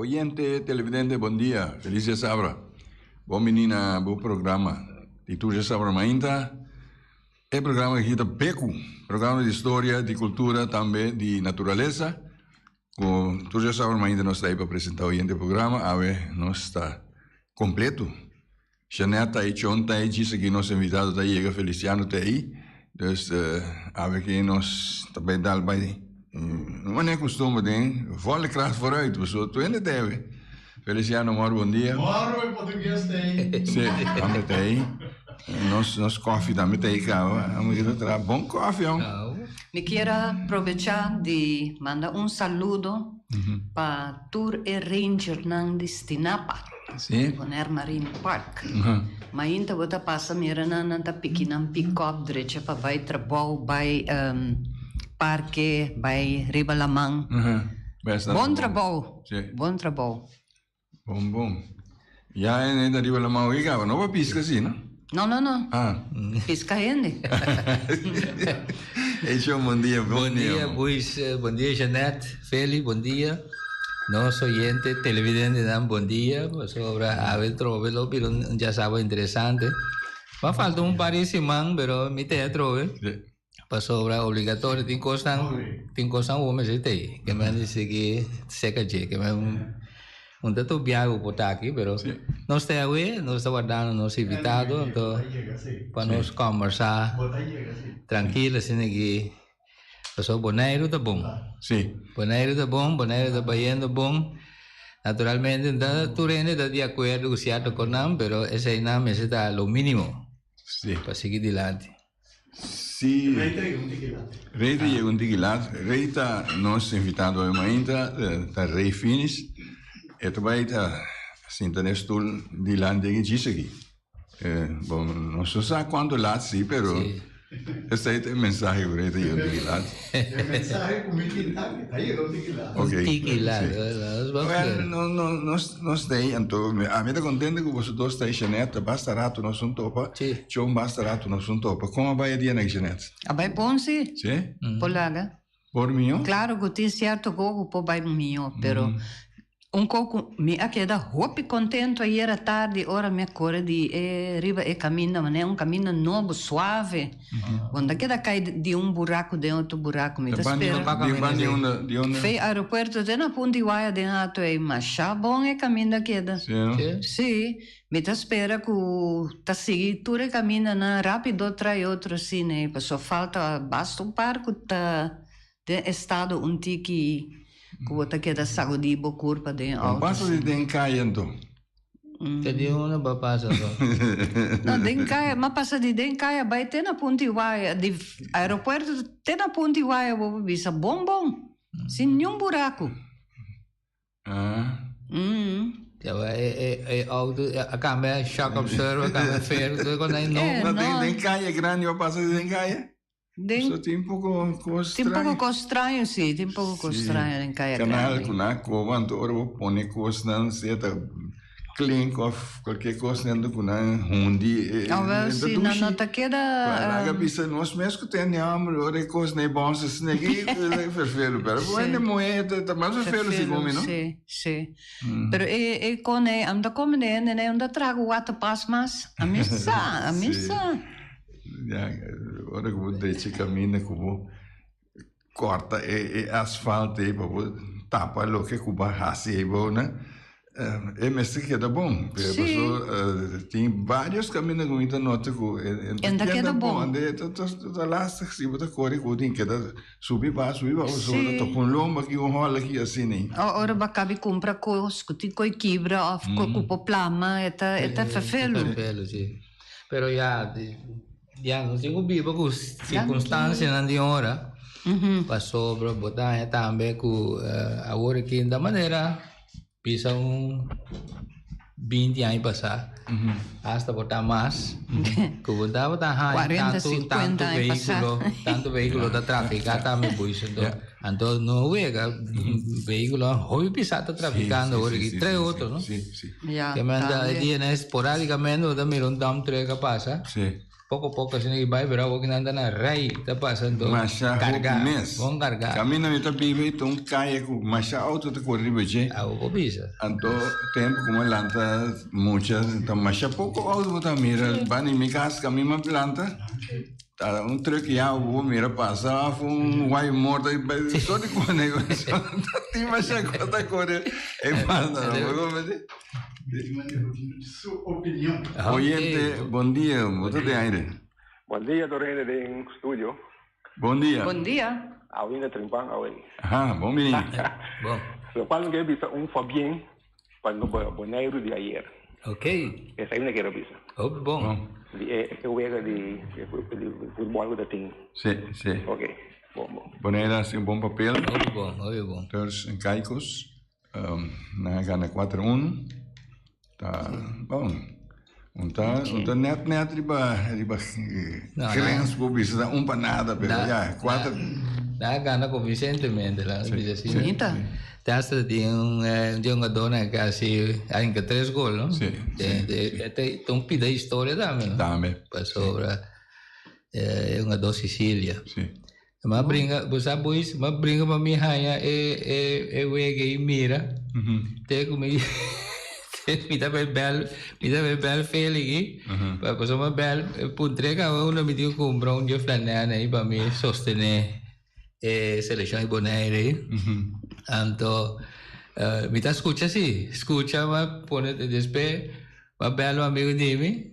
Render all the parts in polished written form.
Oyente, televidente, bon dia. Feliz djasabra. Bon bini na bo programa di tur djasabra mainta. E programa aki ta Beku, programa di historia, di cultura, tambe di naturalesa. Ku tur djasabra mainta nos ta ei pa presenta oyente programa. Awe nos ta completo. Jeanette ta ei, Chon ta ei, djis aki nos invitado ta yega, Feliciano ta ei. Dus awe ki nos ta bai dal bai un manera kustumber den volle kracht vooruit, pasobra tur hende ta ei awe. Feliciano mor bon dia. Mor e portugues ta ei. Si, tambe ta ei. Nos nos koffie tambe ta ei kaba. Amo kita traha bon koffie hon. Mi kier a probecha di manda un saludo pa tur e rangernan di Stinapa. Sí. Bonaire Marine Park. Mainta bo ta pasa mira nan, nan ta piki nan pick-up drecha pa bai trabou, bai parke, bai riba laman. Bon trabou, bon trabou. Bon, bon. Ya e ta riba laman hoy caba, no pa pisca si, no? No, no, no. Ah. Pisca hende. Ey, bon dia, bon dia. Bon dia, Luis. Bon dia, Jeanette. Feli, bon dia. Nos oyente, televidentenan, bon dia. Pasobra awe trobe lo bira un djasabado interesante. Ba falta un par di siman, pero mi te atrobe. Pasobra obligatorio tin cosnan, tin cosnan cu bo mester tei. Ke men dici ki seca dje, ke men un ta tur biaha cu por ta aki, pero nos ta awe, nos ta wardando nos invitado, anto pa nos combersa trankilo asina ki. Pasobra Boneiru ta bon. Sí. Boneiru ta bon, Boneiru ta bayendo bon. Naturalmente no ta tur hende ta di akuerdo ku sierto kosnan, pero eseinan mester ta lo minimo Sí. pa sigui dilanti. Sí. Rey ta yega un tiki lat. Rey ta yega un tiki lat. Rey ta nos invitado awe mainta, ta Rey Finis. E ta bai ta sinta den stul dilanti aki djis aki. Bon, nos no sa cuanto laat si, pero esey ta e mensahe cu Rey ta yega un tiki laat. E mensahe cu mi tin ta cu ta yega un tiki laat. Ok. Un tiki laat, nos ba Well, no, no, nos, nos ta ey, anto ami ta contento cu boso dos ta ey, Jeanette, basta rato nos un topa, Si. Chon basta rato nos un topa. Con a bay e dia nan, Jeanette? A bay bon si. Si? Por laga. Por mihó? Claro cu tin cierto co cu por bay mihó, pero un co cu mi a keda hopi contento ayera tardi ora mi a core di e riba e caminda, manera un caminda nobo, suave, bo no ta keda cay di un buraco den otro buraco, mi ta spera. Di ban di unda, di unda? Fey aeropuerto te na Punta Iwaya den hato ey, masha bon e caminda keda. Sí, no? Sí, mi ta spera cu ta sigui tur e camindanan rapido trae otro asina ey, pasobra falta basta un par cu ta den estado un tiki cu bo ta keda sagudi bo curpa den Bo auto pasa di asina. den caya anto? Te di unda bo a pasa anto? No, den caya, m'a pasa di den caya bay te na Punta Iwaya, di aeropuerto te na Punta Iwaya bo por bisa bon bon, sin niun buraco. Ah. Ya ba e e e auto a cambia shock absorber, a cambia ferro, todo con ahí Eh, no. No, den, no. den calle grandi, va pasa den calle. Den, So tin poco cos tin poco straño. cos straño, sí, tin poco cos Sí. straño den caya Canal grandi. cu na coba, anto ora bo pone cosnan, sea ta klink of cualkier cos nan cu nan hundi, e, Ah, wel, e ta sí, nan no dushi. ta keda, Pa laga ehm, bisa nos mes cu tene hamber, ora e cos na e bonsa sneki, e ferfelu. Pero Sí. hende muhe ta, ta mas ferfelu segun mi, no? Sí, sí. Pero e, e con e, anda come de hende, ne, anda traga waterpas mas. A mi sa, a mi Sí. sa. Ja, ora cu bo drecha caminda cu bo corta e e asfalt ei pa bo tapa loke cu bo a haci ei bo nan, e mester keda bon. Pero Sí. paso tin varios caminda cu mi ta nota cu e E no ta keda bon. Ande ta ta ta lastig si bo ta core cu bo tin keda subi baha subi baha pasobra Sí. ta topa un lomba aki un hol aki asina ei. O ora bo a cabi cumpra cos cu tin coi kibra of cu por plama e ta e ta ferfelu. Ferfelu, sí. Pero ya, ya nos tin ku biba ku sirkunstansianan di ora. Pasobra bo ta haña tambe ku awor aki ta manera bisa un binti aña pasá, asta por ta mas, ku bo tabata haña Cuarenta, tantu, cincuenta tantu aña pasá. vehíkulo, tantu vehíkulo ta trafiká tambe buis. Anto, anto no wega, vehíkulonan hopi pisá ta trafikando awor aki, tres otro, no? Sí, sí. Ya, Ke men ta tambe. e dia esporádicamente bo ta mira un dump truck a pasa. Sí. Poko poko asina ki bai, pero awor ki nan ta na rei ta pasa anto Masha hopi karga, mes. bon karga. Kaminda mi ta biba i ta un kaya ku masha outo ta kore riba dje. Awor bo bisa. Anto tempu ku mi lanta mucha ta masha poko outo bo ta mira. Banda di mi kas kaminda mi lanta ta un truck ya bo mira pasa of un guay morto i bai so di kone tin masha kos ta kore e banda. Bo comprende? Su opinion. Oyente, bon dia. Bo ta den aire. Bon dia tur hende den studio. Bon dia. Bon dia. Awe na Trimpan awe. Aha, bon bini. Bon. Locual mi quier bisa un fabien pa Boneiru di ayer. Ok. Esai mi ta kier bisa. Hopi bon. Di e wega di futbol cu ta tin. Si, si. Ok, bon, bon. Boneiru a haci un bon papel. Hopi bon, hopi bon. Turks en Caicos. Nan a gana kuater un. Ta bon. Un ta un ta net net riba riba grens por bisa ta un pa nada pero ya kuater. Nan a gana convincentemente la Sí, bisa así. sí. Bonita. Te hasta tin un eh, un jugador que hasi a hinca tres gol, no? Sí, De, sí, de, sí. te, te un pida historia tambe, no? Tambe. Pasobra eh, e jugador Sicilia. Sí. M'a bringa, bo sa boys, m'a bringa pa mi haña e e e wega i mira. Te ku mi mi ta bai bel, mi ta bai bel Feli aki. Pa pasobra m'a bel puntr'é kaba unda mi tin ku kumpra un dje flanèl ei pa mi sostené e selekshon di Bonaire ei. Anto mi ta skucha si, skucha m'a pone despues m'a bel un amigu di mi.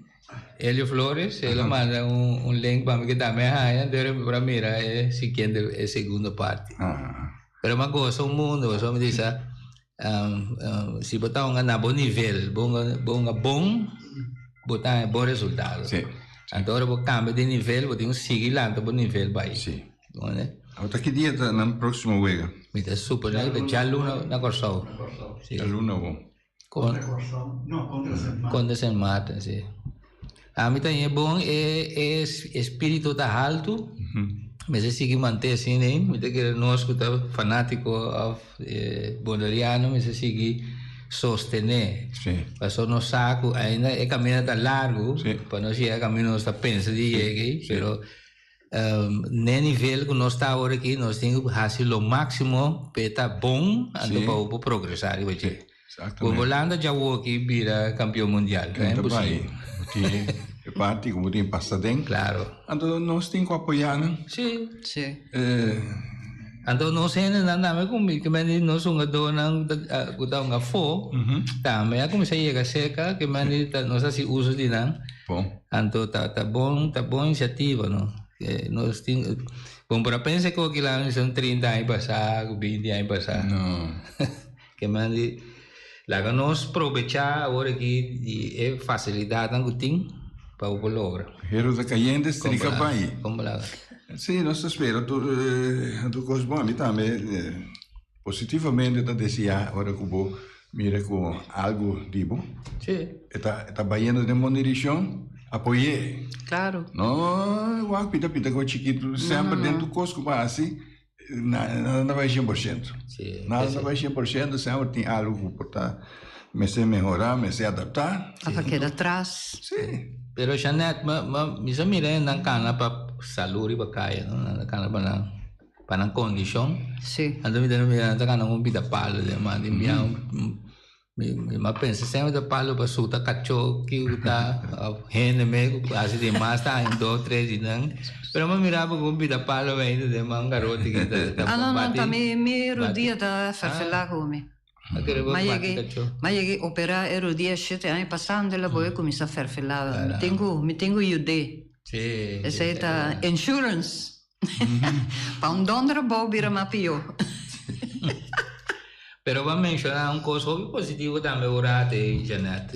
Elio Flores, el a manda un, un link pa mi que tambe a haña, entonces mi por a mira e siguiente, e segundo parte. Pero m'a goza un mundo, pasobra mi bisa, um, um, si bo ta hunga na bo nivel, bo hunga, bo hunga bon, bo ta haña bon resultado. Sí. Anto ora bo cambia di nivel, bo tin cu sigui lanta bo nivel bai. Sí. Comprende? Awor ta ki dia ta nan próximo wega? Mi ta supone cu ta djaluna na Kòrsou. Sí. Djaluna bo. Contra Kòrsou, no, contra Sint Maarten. Contra Sint Maarten, sí. Ami ta ñe bon e e espíritu ta haltu. Mester sigui manté asina ei. Mi ta kere nos ku ta fanátiko òf boneriano mester sigui sostené. Sí. Pasobra nos sa ku ainda e kaminda ta largu Sí. pa nos yega kaminda nos ta pensa di yega ei, Sí. pero N'e nivel ku nos ta awor aki, nos tin ku hasi lo máksimo p'e ta bon, anto pa bo por progresá riba dje. Bo por lanta djawo aki bira kampion mundial, ta imposibel. Bo tin e parti ku bo tin pasa den. Klaro. Anto nos tin ku apoyá nan. Sí. Sí. Anto nos hendenan tambe ku mi ke men di nos hungadónan ku ta hunga afó, tambe a kuminsá yega serka ke men di nos a hasi uso di nan. Bon. Anto ta ta bon ta bon iniciativa no. Nos tin bon por a pensa cu aki la son 30 aña pasa cu 20 aña pasa. No. Ke man di laga nos probecha awor aki di e facilidadnan cu tin pa bo por logra. Hero ta cayente strika bai. Como laga. Si nos ta spera tur tur cos bon. Mi tambe Positivamente ta deseá ora ku bo mira ku algu di bo e ta e ta bayendo den bon direkshon, apoy'é. Claro. No wak pita pita ku chikitu semper den tur kos ku bo hasi nada ta bai 100%. Nada ta bai 100%, semper tin algu ku por ta mester mehorá, mester adaptá. Of a keda tras. Sí. Pero Jeanette, mi sa mira nan kana pa salú riba kaya, no? Nan ta kana pa nan. Pa nan kondishon. Sí. Anto mi ta mira nan ta gana un bida palo den man di bia mi mi a pensa semper ta palo pa suta kachó kico ta of hende me ku hasi di mas ta haña dos tres di nan pero mi a mira bo ku un bida palo ainda den man garoti ki ta ta Ah no no bati ta mi mi bati rudia ta ferfelá ku mi. A kere bo Ma bati yeg'é kachó. ma yeg'é operá e rudia shete aña pasá anto el a boe kuminsá ferfelá mi tin ku mi tin ku yud'é. Sí Esei ta insurance. Pa un donder abou bira mas pió. Pero bo a menciona un cos hopi positivo tambe ora te Janet.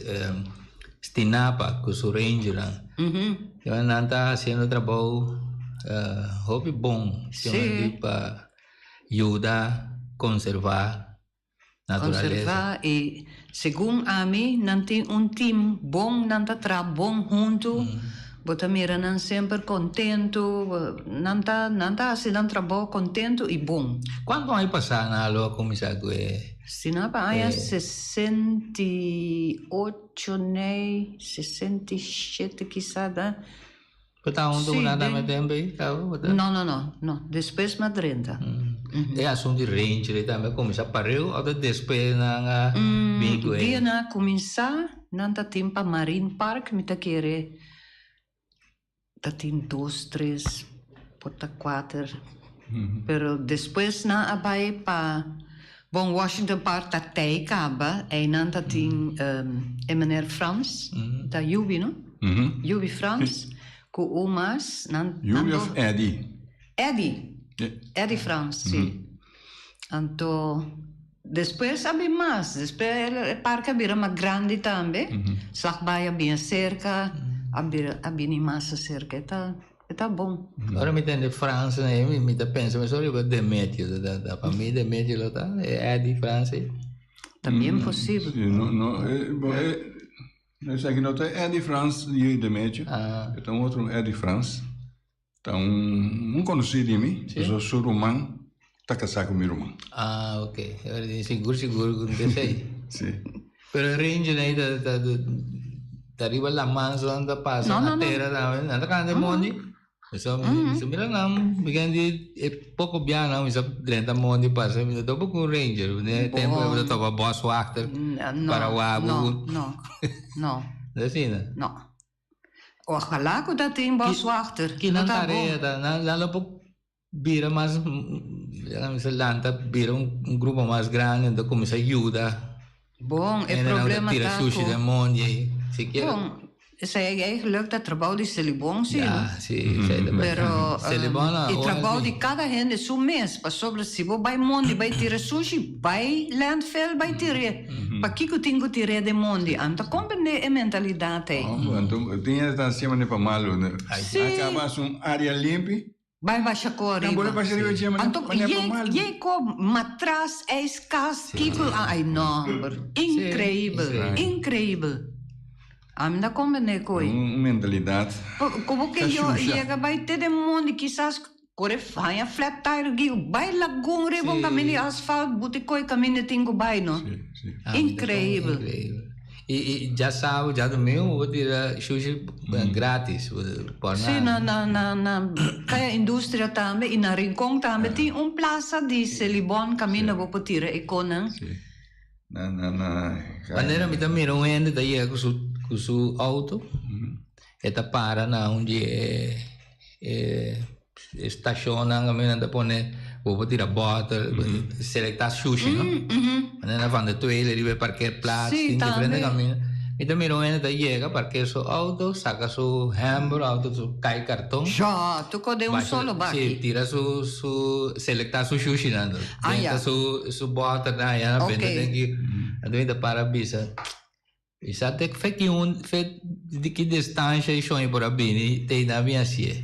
Stinapa cu su rangernan. Nan ta haciendo trabou hopi bon. Sí. Pa yuda conserva naturalesa. Conserva y segun ami nan tin un team bon, nan ta traha bon hunto, bo ta mira nan semper contento, nan ta nan ta haci nan trabou contento y bon. Cuanto aña pasa nan a lo a cuminsa cu e. Si nan pa aña 68 nei, 67 kisa da. Bo ta huntu Sí, ku nan den tambe tempu ei kaba bo ta? No, no, no, no. Despues mi a drenta. E asuntu di ranger ei tambe a kuminsá pareu òf ta despues nan a bin ku e? Dia nan a kuminsá, nan ta tin pa Marine Park, mi ta kere ta tin dos, tres, por ta kuater. Pero despues nan a bai pa, bon Washington Park ta tei kaba, einan ta tin e meneer Frans, ta Yubi no? Yubi Frans ku un mas, nan Yubi of Eddy? Eddy, Eddy Frans, si. Anto despues a bin mas, despues e parke a bira mas grandi tambe, Slagbaai a bin aserka, a bira a bini mas aserka, e ta e ta bon. Ora mi tende Frans na e mi ta pensa mesora riba Demetio, ta ta pa mi Demetio lo ta e Eddy Frans ei. Ta bien posibel. Si, no no e bo e esaki no ta Eddy Frans di Demetio, e ta un otro Eddy Frans. Ta un un konosí di mi, pasobra su ruman ta kasá ku mi ruman. Ah, ok. Sigur sigur ku ta esei. Sí. Pero e ranger ei ta ta ta riba laman so nan ta pasa na tera tambe, nan ta kanta den mondi. So mi sa mira nan mi di e poko bia nan mi sa drenta mondi pasa mi ta topa ku un ranger. Den e tempu mi ta topa boswachter para wabu. No, no, no. No asina? No. Ojalá ku ta tin boswachter. Ki nan tarea ta? Nan lo por bira mas, lanta bira un grupo mas grandi anto kuminsá yuda. Bon, e problema ta ku. Tira sushi den mondi ei. Sikiera. Bon, esei eigenlijk ta trabou di Selibon si, no? Ya, si, esei ta berdad. Pero Selibon a e trabou di kada hende su mes, pasobra si bo bai mondi bai tira sushi, bai landfill bai tir'é. Pakiko tin ku tir'é den mondi? Ami ta komprendé e mentalidat ei. Anto tin hende ta hasi manera pa malu. Sí. A kaba hasi un área limpi. Bai basha ko Nan ariba. bole basha riba dje Anto manera pa ye malu. ye ko matras, ijskast, kiko ai no homber. Increibel, increibel. Ami ta komprendé koe. Un mentalidat. Komo ke yo yega bai te den mondi kisas Kore haña flat tire gi bai lagun riba un kaminda di asfalt buti koe kaminda tin ku bai no. Increibel. I i djasabu djadumingu bo tira shushi gratis por Si na na na na Kaya Industria tambe i na Rincon tambe tin un plaza di Selibon kaminda bo por tira e konan. Na na na. Manera mi ta mira un hende ta yega ku su ku su auto e ta para na un di e E stashonnan kaminda nan ta pone bo por tira bòter, selektá shushi no. Manera na Van der Twele riba e parkeerplaats tin diferente kaminda. Mi ta mira un hende ta yega parkeer su outo, saka su hèmber outo su kai karton. Ja, tur den un solo baki. Si, tira su su selektá su shushinan. Benta su su bòternan aya, benta den ki. Anto mi ta para bisa. I sa te fe ki un fe di ki distansha i shon i por a bini te i nan bin hasié.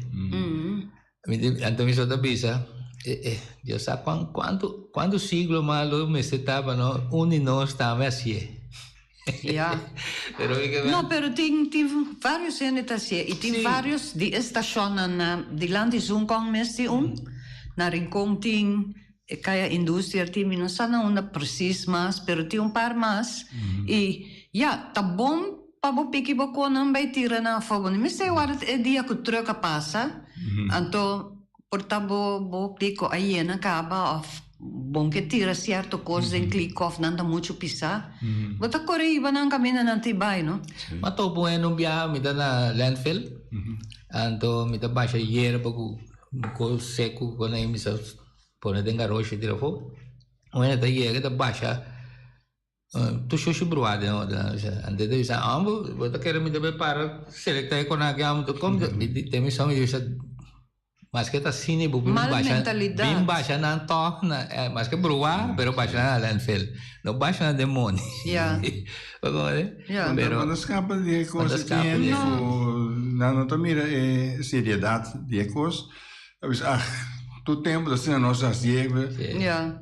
Mi di anto mi so ta bisa e e Dios sa kuan kuantu kuantu siglo mas lo mester ta pa no un di nos tambe hasié. Ya. Pero mi ke No, pero tin tin varios hende ta hasié i tin varios di e stashonnan na dilanti Zunkong mes tin un, na Rincon tin. E kaya industria tin, mi no sa na unda precies mas, pero tin un par mas. I ya, ta bon pa bo piki bo konan bai tira nan afó. Bo no mester warda te e dia ku trùk a pasa, anto por ta bo bo kliko a yena kaba òf bon ke tira sierto kos den kliko òf nan ta muchu pisá. Bo ta kore hiba nan kaminda nan tin bai, no? M'a topa un hende un biaha, mi ta na landfill, anto mi ta basha yerba ku kos seku ku nan mi sa Pone den garoshi tira afó. Un hende ta yega ta basha tur shushi bruá den otro. Antes ta bisa, Amo, bo ta kere mi ta bai para selektá e konan aki amo ta kom. Den mi son mi bisa, maske ta asina bo bin Mal basha, mentalidad. bin basha nan tòg na, maske bruá, pero basha nan na landfill. No basha nan den moni. Ya. Bo komprende? Ya. Pero. Bo ta skapa di e Bo kos ta aki skapa di hende e ku nan no ta mira e seriedat di e kos. Ta bisa, ah, tur tempu ta asina nos hasié. Ja.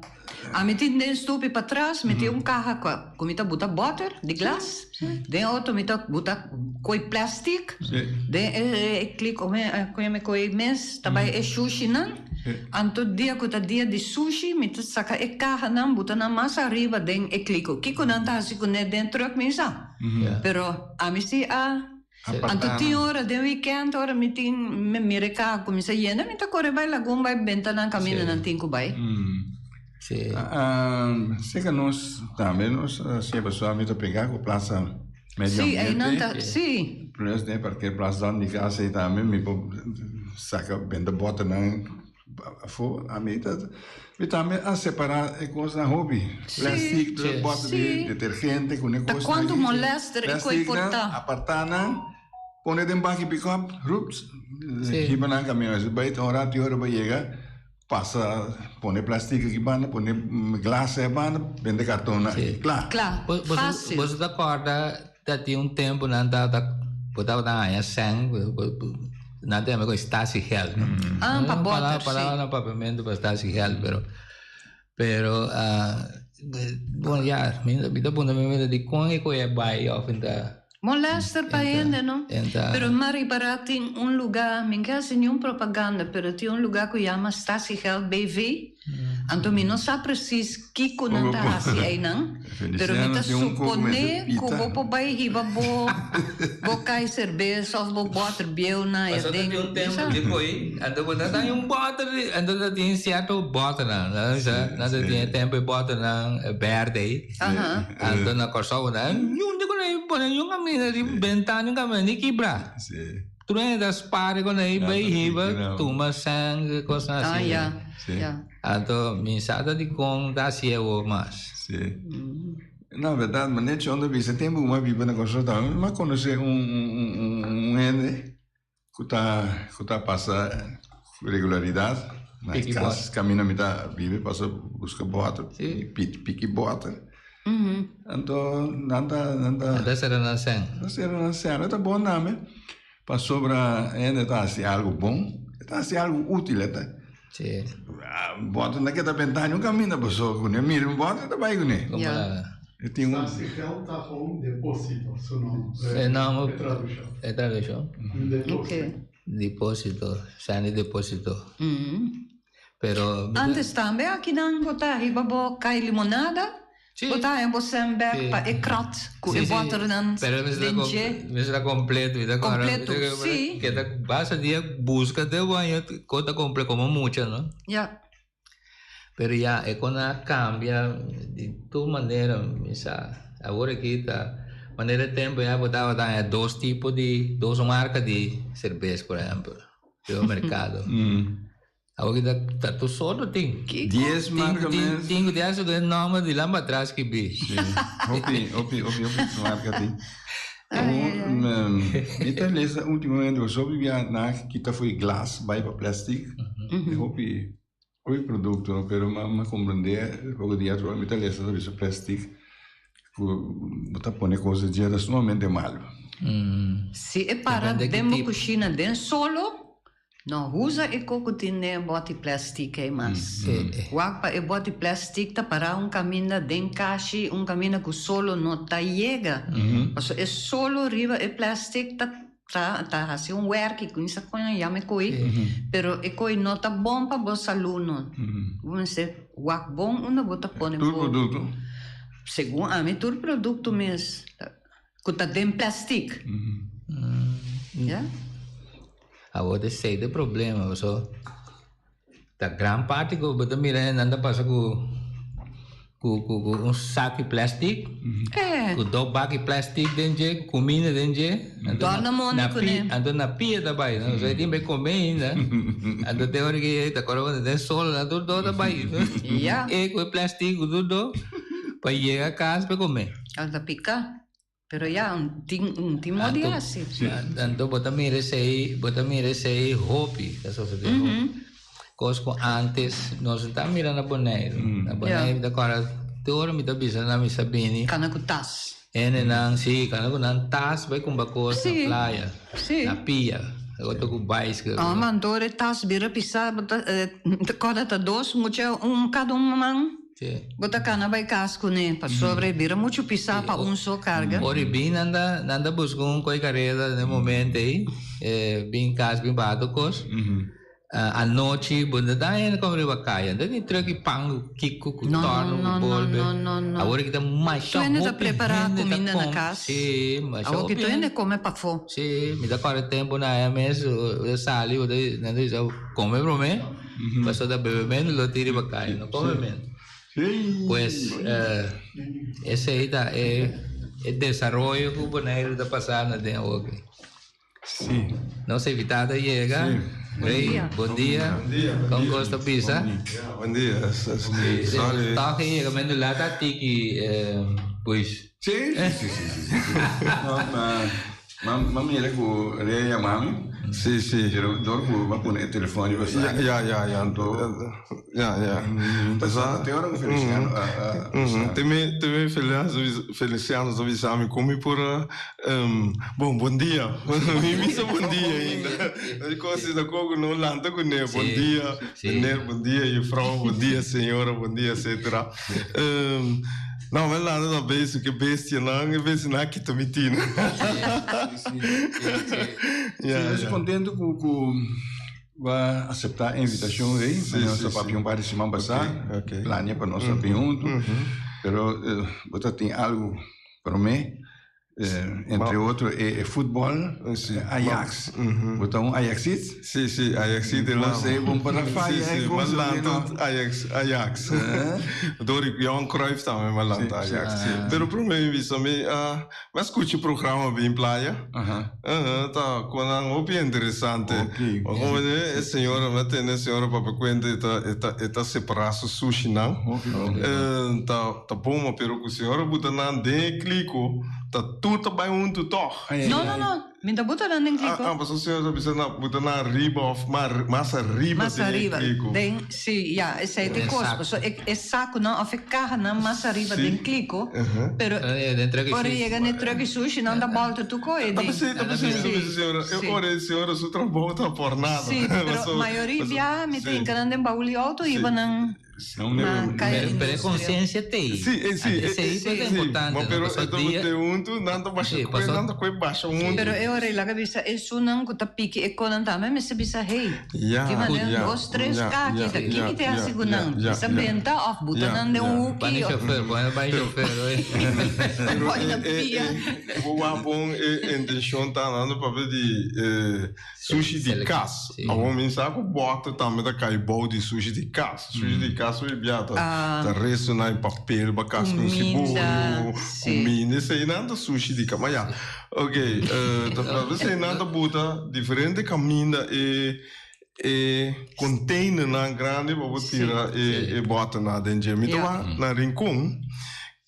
Ami tin den stupi patras, mi tin un kaha ku mi ta buta bòter di glas, den otro mi ta buta koi plastic, den e klik ku mi koi mes ta bai e shushinan. Anto dia ku ta dia di sushi mi ta saka e kahanan buta nan mas ariba den e kliko. Kiko nan ta hasi kuné den trùk mi sa. Pero ami si a. Anto tin ora den weekend ora mi tin mi mira e kaha kuminsá yena mi ta kore bai lagun bai benta nan kaminda nan tin ku bai. Sí. Seka nos tambe nos siña pasó mi ta pega ku plaza medio Sí, einan ambiente. ta, sí. Plus den parkeerplaats dan di kas ei tambe mi por saka benta boternan afó. Ami ta mi tambe a separá e kosnan hopi. Plastic, Sí, boter di sí. detergente ku ne Ta kosnan kuantu aki. molester e koi por Plasticnan ta. apartá nan, pone den baki pick-up, rups, Sí. hiba nan kamion. Si bai ta un rato i ora bo yega. Pasa pone plastic aki banda, pone glas ei banda, bende karton na Sí. kla. Kla, Bo- Boso, fácil. boso ta kòrda ta tin un tempu nan tabata bo tabata haña sèn, nan ta yama ku statiegeld, no? Ah, pa Un bòter, palabra, palabra sí. na papiamentu pa statiegeld, pero pero ah, bon ya, mi mi ta puntra mi mira dikon e koe a bai òf e ta Molester pa hende no. Enta. Pero m'a ripará tin un lugá, mi n'ke hasi niun propaganda, pero tin un lugá ku yama Statiegeld BV. Anto mi no sa presis kiko nan ta hasi einan, pero mi ta suponé ku bo por bai hiba bo bo kai serbes òf bo bòter bieu na e Pasobra den. tin un tempu di koe, anto bo ta haña un bòter, anto ta tin sierto bòternan, nan ta nan ta tin e tempu e bòternan bèrdè ei. Anto na Kòrsou nan niun di ku nan pone niun kaminda riba bentana niun kaminda ni kibra. Tur hende ta spar ku nan bai hiba tuma sèn kosnan Ah, asina. ya, ya. Anto mi sa ta dikon ta hasi awor mas. Sí. Na bèrdat, manera Chon ta bisa, tempu ku mi a biba na Kòrsou tambe mi a konosé un un hende ku ta ku ta pasa ku regularidat na e Piki kas kaminda mi ta biba pasa buska bòter, piki bòter. Anto nan ta nan ta. Nan ta sera nan sèn. Nan ta sera nan sèn. E ta bon tambe pasobra hende ta hasi algu bon, e ta hasi algu útil, e ta. Sí. Bòter no keda bentá niun kaminda pasobra ku ne mira un bòter e ta bai kuné. Komo la. E tin un. Statiegeld ta gewoon depósito, su nòmber. E nòmber. E tradushon. E tradushon. Un depósito. Depósito, sèn di depósito. Pero. Antes tambe akinan bo ta hiba bo kai limonada, Sí. bo ta haña bo sèn bèk Sí. pa e krat ku Sí, e sí. bòternan Pero mester den ta dje. mester ta kompleto, mi ta kòrda. Kompleto, sí. Ke ta basta dia buska te bo haña kos ta komple komo mucha, no? Ya. Pero ya e kon a kambia di tur manera, mi sa. Awor aki ta manera e tempu ya bo tabata haña dos tipo di, dos marka di serbes, por ehèmpel, riba merkado. Awor ki ta ta tur sorto tin. Kiko? Dies Tin marka tin mes. tin ku tin hasta ku e nòmber di lamba atras skibí. Sí. Hopi, hopi, hopi, hopi marka tin. Ai, ai, ai. Mi ta lesa últimamente ku hopi bia nan a kita for e glas bai pa plastic. E hopi, hopi produkto no, pero mi a komprendé poko dia atrás mi ta lesa ta bisa plastic ku bo ta pone kos dje ta sumamente malu. Si e para Depende ki den bo tipo. kushina den solo, No usa e koko tin den e bòti plèstik ei mas. Wak pa e bòti plèstik ta pará un kaminda den kashi, un kaminda ku solo no ta yega. Pasobra e solo riba e plèstik ta ta ta hasi un wèrki ku mi sa kon a yama e koi, pero e koi no ta bon pa bo salú no. Bo mester wak bon unda bo ta pone Tur bo. produkto? Segun ami tur produkto mes ku ta den plèstik. Ya. Awor ta esei ta e problema paso ta gran parti ku bo ta mira nan ta pasa ku ku ku ku un saki plastic ku dos baki plastic den dje ku kuminda den dje anto Dòrna mondi na kuné. anto na pia ta bai no so e tin bai kome ainda anto te ora ke ta kòrda bo den sol nan tur dos ta bai e ku e plastic ku tur dos pa yega kas pa kome. Anto ta pika. Pero ya, un tin un tin modi Anto, hasi. anto bo ta mira esei, bo ta mira esei hopi ta sosode hopi. Kos ku antes nos no ta mira na Boneiru. Na Boneiru mi ta kòrda tur ora mi ta bisa nan mi sa bini. Kana ku tas. Hendenan, si, kana ku nan tas bai kumba kos na playa, na pia, otro ku baiskel. Oh, ma anto ora e tas bira pisá, bo ta kòrda ta dos mucha un kada un man. Bo ta kana bai kas kuné, pasobra e bira muchu pisá pa un so karga. Ora e bin nan ta nan ta buska un koi kareda den e momento ei, e bin kas bin baha tur kos. Anochi bo no ta hende come riba caya. No tin truck y pan cu kico cu No, torno no, cu no, bolbe. no, no, no. Awor aki ta masha Tur hende ta hopi prepara hende ta cuminda na com- cas. Sí, masha Awor hopi ki tur hende come pafó. Sí, mi ta corda tempo na aya mes, bo ta sali, bo ta, nan ta bisa, come prome, pasobra ta bebe menos lo tin riba caya, no come menos. Sí. Pues, eh, esey ta e, e desaroyo cu Boneiru ta pasando den awor aki. Sí. Nos invitado a yega. Sí. Rey, bon dia. Bon dia, bon Con dia. gusto bisa. Ja, bon dia. Sorry. Toch yega men lata tiki eh, pues. Sí, sí, sí, sí, sí, sí. No, ma, ma, ma mira ku Rey a mami. Sí, sí. Pero door ku ma pone e telefon riba Ja, sa. ja, ja, ja. Anto, Ja, ja. Pasa, te ora ku Feliciano a, a, Mhm. Teme, teme Feliciano, Feliciano sa bisa mi komi por um, bon, bon dia. Mi bisa bon dia ainda. Mi kosi da kogo no lanta ku ne. Bon Sí, dia, sí. meneer, bon dia, juffrouw, bon dia, señora, bon dia, etcétera. Um, nou, mi lanta da bezig, ke bestia nan, e bestia nan kita mi tina. Ja, Sí, nos ja. contento ku ku Bo a aseptá e invitashon ei, Sí, nos sí, a papia sí. un par di siman pasá, Ok, ok. plania pa nos papia huntu, pero bo ta tin algu promé, entre otro e futbòl, Sí. Ajax. Bo ta un Ajaxit? Sí, sí, Ajaxit de Bo sei bon pa Sí, faya sí, e ma cosa di lanta no. Ajax, Ajax. Door Johan Cruijff tambe ma lanta Sí, sí. Ajax. Pero promé mi bisa mi a Mi a scucha e programa Bin Playa. Aha. Aha, ta konan hopi interesante. Ok. Ma como de e señora, mi a tende e señora papia cuenta e ta e ta e ta separa su sushinan. Hopi bon. Eh, ta ta bon ma pero cu señora buta nan den e kliko ta tur ta bay hunto toch. Ai, ai, No, no, ai. no. Mi ta buta nan den kliko. Ah, ah, pasobra señora ta bisa na buta nan ariba of mas ariba Mas den e ariba. kliko. Den, sí, ya, esei ta e Den kos. saku. Pasobra e e sakunan of e kahanan mas ariba Sí. den kliko, pero Eh, den truck y ora sushi. yega na e truck y sushi nan ta bolta tur koe Ta den. pesei, ta pesei, ta Sí, pesei, señora. E sí. ora e señora su trabou ta por nada. Sí, pero Pasobra- mayoria pasobra- bia mi ta sí. hinka nan den baul di outo Sí. hiba nan No, na no, kaya Pero, pero industria. conciencia te. Sí, eh, sí, eh, Esei eh, pues sí. es importante. Ma no? pero Pasó e ta dia- te huntu, nan ta basha Sí, kue, pasó- nan ta kue basha huntu. Pero e ora ei laga bisa esunnan ku ta piki e konan tambe mester bisa hey. Ja, Ki manera ja, dos, tres ja, kaki ja, ta ja, kimi te ja, hasi ku ja, nan. ja, Bisa ja. benta of buta Ja, nan den ja. un hoeki Bani of chofer, pone bani chofer. oye. Pero Pone na e, e, pia. e, bo wak bon e intenshon ta andando papia di eh, sushi di Selec- kas. sí. Awor mi sa ku bòter tambe ta kai bou di sushi di kas. Sushi di kas hopi bia ta Ah. ta resto na e papel ba kas ku Kuminda, siboyo, sí. kuminda, eseinan ta sushi di kas. Ma ya, ok, eh, ta eseinan ta buta diferente kaminda e e containernan grandi pa bo tira e e bòternan den dje. Mi ta Ja. wak na Rincon,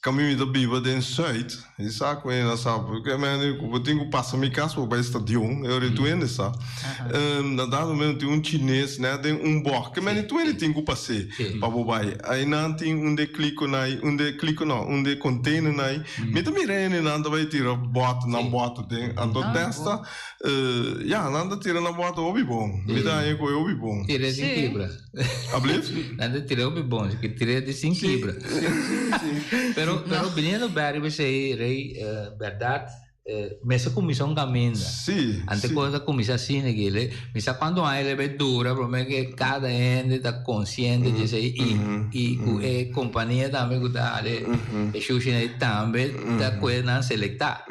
Kami mi ta biba den Zuid, i sa ku hende a sa, porque men ku bo tin ku pasa mi kas pa bo bai stadion, e ora tur hende sa. Na dado momento tin un chines nèt den un bòk, ke men tur hende tin ku pas'é pa bo bai. Einan tin un de klikonan ei, un de kliko no, un de containernan ei. Mi ta mira hendenan ta bai tira bòt nan bòt den, anto testa ya nan ta tira nan bòt hopi bon, mi ta haña ku e hopi bon. Tira sin kibra. Ablief? Nan ta tira hopi bon, si ke tira di sin kibra. Pero, pero biniendo bek riba esei, Rey, berdad, mester cuminsa un caminda. Sí, Ante sí. cosa cuminsa asina aki. Le, mi sa cuanto aña le bay dura, prome ke cada hende ta consciente di esei y, y cu e compania tambe cu ta hali e shushi ei tambe ta cueda nan selecta.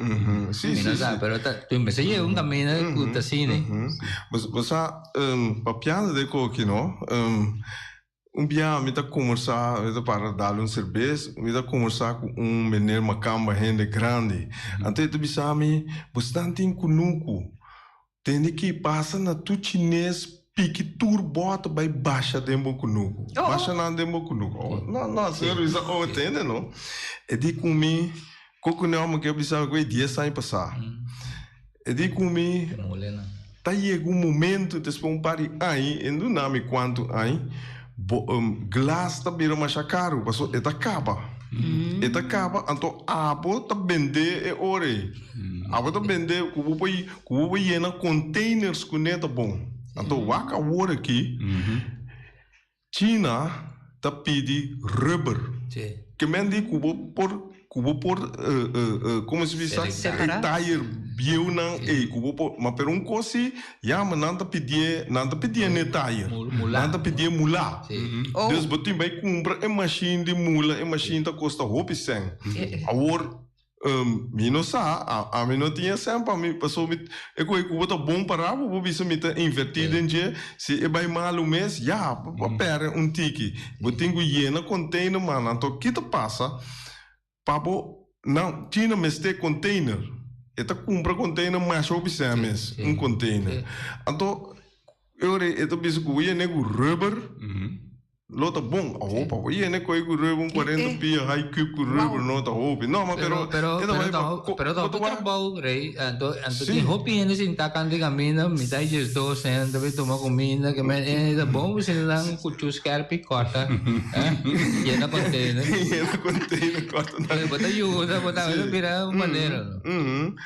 Sí, Mi no sí, sa, sí. pero ta, tu mester yega un caminda cu ta asina. Bo, bo sa, Papiando de koki no, un bia mi ta kombersá, mi ta para dal un serbes, mi ta kombersá ku un meneer makamba, hende grandi. Anto e ta bisa mi, Bosnan tin kunuku, tende ki pasa na tur chines piki tur bòt bai basha den bo kunuku. Basha nan den bo kunuku. Oh, no, no, señor bisa, oh, tende no. E di ku mi, koku no, mi ke bisa mi ku e dies aña pasá. E di ku mi, Ta yega un momento, despues un par di aña, e no duna mi cuantu aña, bo glas ta bira masha caro, pasobra e ta caba. E ta caba, anto abo ta bende e ora ei. Abo ta bende cu bo por cu bo por yena containers cune ta bon. Anto wak awor aki, China ta pidi rubber. Ke men di cu bo por. ku bo por komo se bisa e tayer bieunan ei ku bo por ma pero un kos si ya ma nan ta pidié nan ta pidié n'e tayer nan ta pidié mulá dus bo tin bai kumpra e mashin di mula e mashin ta kosta hopi sèn awor Mi no sa, ami no tin e sèn pa mi, pasobra mi e koe ku bo ta bon pará bo por bisa mi ta invertí den dje, si e bai malu mes, ya, bo a pèrdè un tiki. Bo tin ku yena container man, anto ki ta pasa pa bo nan China mester container, e ta kumpra container masha hopi sèn mes, un container. Anto e ora e ta bisa ku bo yena ku rubber. Lo ta bon. A hopa. Bo yene koe ku rubber un 40 pia high cube ku rubber no ta hopi. No, ma pero Pero e ta pero bai ta pa ho ko pero ta bo hopi ta wak. trabou rey. Anto anto Sí. tin hopi hende sintá kant di kaminda mitá di diesdos hende ta bin tuma kuminda ke men e ta bon bo sinta nan kuchu skerpi kòrta eh yena container. Yena container kòrta nan. Bo ta yuda bo tambe ta bira un manera.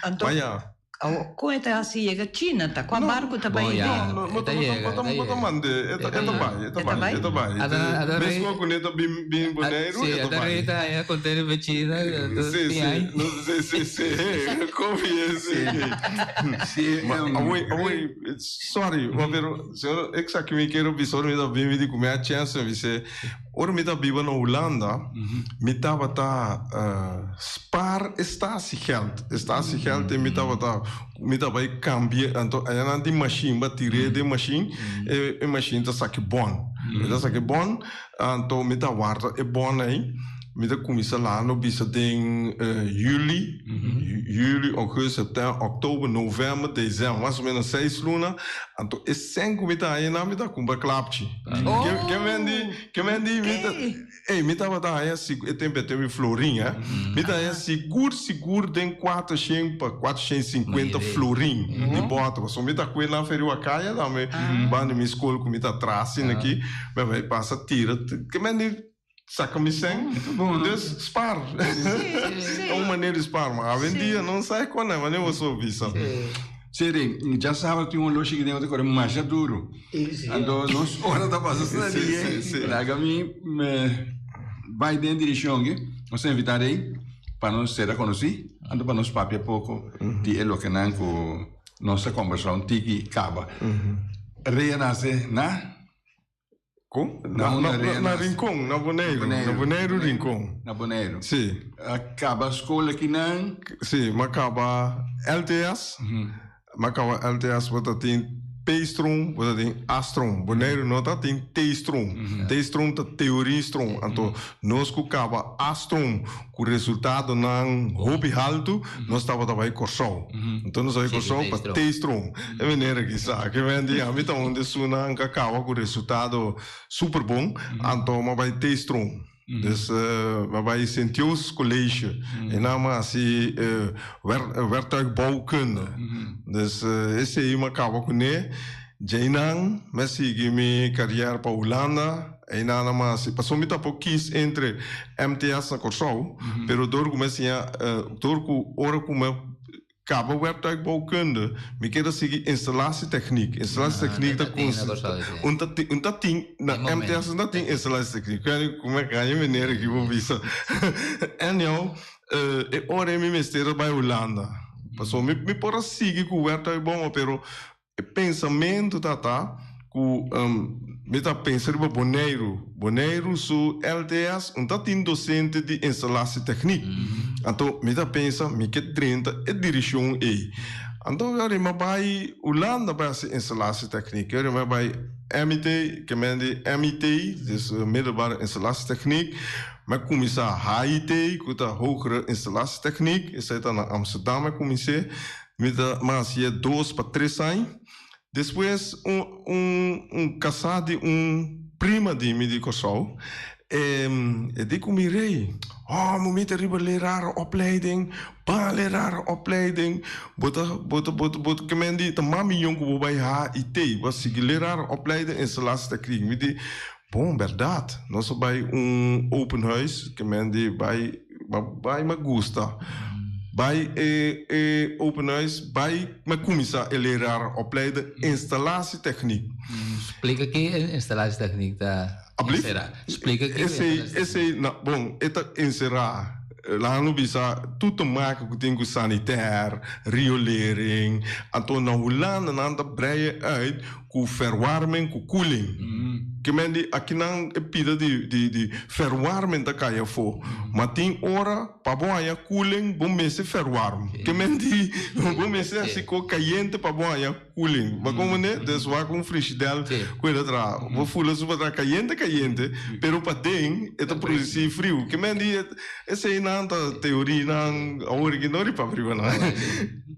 Anto Ma ya. Awor, kon e ta hasi yega China ta? Kua barku ta bai Bon, ya. den? No, E ta yega, e ta bo ta yega. mande, e ta, E ta e ta bai, e ta E ta bai, bai? e ta bai. Ata, ata rei, Mescua cu ne ta bin, bin a, Boneiru, sí, e ta ata bai. rei ta haña container pa China, anto Sí, tin sí, ai. no, sí, sí, sí, kofi ese. Sí, Ma, awor, awor, sorry, ma pero, señor, ek sa ki mi kero bisa, ora mi ta bin mi di cu mi a chance mi bis'é, Ora mi ta biba na Hulanda, mi tabata spaar e statiegeld. E statiegeld mi tabata, mi ta bai cambia, anto aya nan tin machine, bo a tir'é den machine, e machine ta saki bon. E ta saki bon, anto mi ta warda e bon ei, mi ta cuminsa laha no bisa den juli, juli, augustus, september, october, november, december, mas o menos seis luna, anto e Sen ku mi ta haña nan mi ta kumpra klapchi. Ke men di, ke men di mi ta, ey mi tabata haña sigur, e tempu e tempu di florin eh, mi ta haña sigur sigur den kuatershen pa kuatershen sinkuenta florin di bòter. Pasobra mi ta kue nan feri Wakaya tambe banda di mi skol ku mi ta tras asina aki, mi a bai pasa tira, ke men di saka mi sen, dus spaar. Ta un manera di spaar, ma awendia no sa kon e manera boso bisa. Seri, djasabra tin un oloshi ki den ta kore masha duru. Anto nos ora ta pasa asina di laga mi bai den direkshon aki. Nos ta invitá rei pa nos sera konosí, anto pa nos papia poko di e lokenan ku nos ta kombersá un tiki kaba. Rei a nase na? Kon? Na Na, unda na, Rea na nase? Rincon, na Boneiru. Boneiru. Na Boneiru, Rincon. Na Boneiru. Sí. A kaba skol akinan? Sí, m'a kaba LTS. M'a kaba LTS, bo ta tin P-stroom, bo ta tin A-stroom. Boneiru no ta tin T-stroom. T-stroom ta theoriestroom. Anto nos ku kaba A-stroom ku resultadonan hopi haltu, nos tabata bai Kòrsou. Anto nos a bai Kòrsou pa T-stroom. E meneer aki sa ke men di ami ta un di esunnan ku a kaba ku resultado super bon, anto mi a bai T-stroom. Dus mi a bai Sint Jozefs College, e nan a hasi werktuigbouwkunde. Dus esei mi a kaba kuné. Djeinan mi a sigui mi kariera pa Hulanda. Einan a mas, pasobra mi ta por kis entre MTS na Kòrsou, pero dor ku mi a siña, dor ku ora ku mi a kaba werktuigbouwkunde, mi keda sigui installatietechniek. Installatietechniek ta konsi, un ta tin, un ta tin, na MTS un ta tin installatietechniek. Ku ku mi a gaña meneer aki por bisa. Anyhow, e ora ei mi mester a bai Hulanda, pasobra mi mi por a sigui ku werktuigbouw, pero E pensamentu ta ta ku mi ta pensa riba Boneiru. Boneiru su LTS un ta tin dosente di installatietechniek. Anto mi ta pensa mi ke drenta e dirishon ei. Anto mi a bai Hulanda bai hasi installatietechniek. Mi a bai MIT, ke men di MIT, dus middelbare installatietechniek. Mi a kuminsá HIT, ku ta hogere installatietechniek. Esei ta na Amsterdam mi a kumins'é. Mi ta mas ye dos pa tres añ. Despues un un un kasá di un prima di mi di Kòrsou e e di ku mi rei, Oh, mi ta riba lerarenopleiding, ban lerarenopleiding, bo ta bo ta bo ta bo ta kimen di ta mas miyon ku bo bai HIT, bo a sigui lerarenopleiding installatietechniek. Mi di, bon, bèrdat, nos a bai un open huis, kimen di bai Ma bai ma gusta. Bai e e open huis, bai ma cuminsa e leraar opleiden installatietechniek. Splika ki installatietechniek ta Ablief? encera. Splika ki Esey, installatietechniek. esey, na, bon, e ta encera. Laat nos bisa, tur te maken ku tin ku sanitair, riolering. Anto na Hulanda nan ta breien uit ku verwarming ku koeling. Ke men di akinan e pida di di di verwarming ta kai afó. Ma tin ora pa bo haña koeling bo mester verwarm. Ke men di bo mester hasi ko kayente pa bo haña koeling. Bo komprende? Dus wak un frigidèl ku e ta traha. Bo fula su pa traha kayente kayente pero paden e ta produsí friu. Ke men di eseinan ta teorianan awor aki no riba riba nan.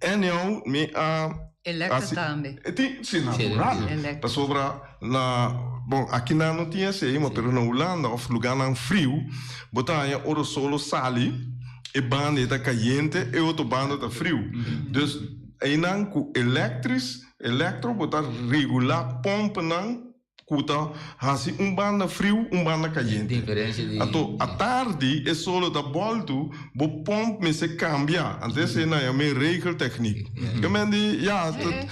Anyhow mi a Electro tambe. E tin, si, natural. Electro. Pasobra na, bon, aki nan no tin esei, ma pero na Hulanda of lugarnan friu, bo ta haña ora solo sali, e banda ei ta kayente, e otro banda ta friu. Dus, einan ku electris, electro, bo ta regulá pompenan ku ta hasi un banda friu, un banda kayente. Diferensia di. Anto atardi e solo ta bòltu, bo pòmp mester kambia. Anto esei nan yama e regeltechniek. Ke men di, ya, e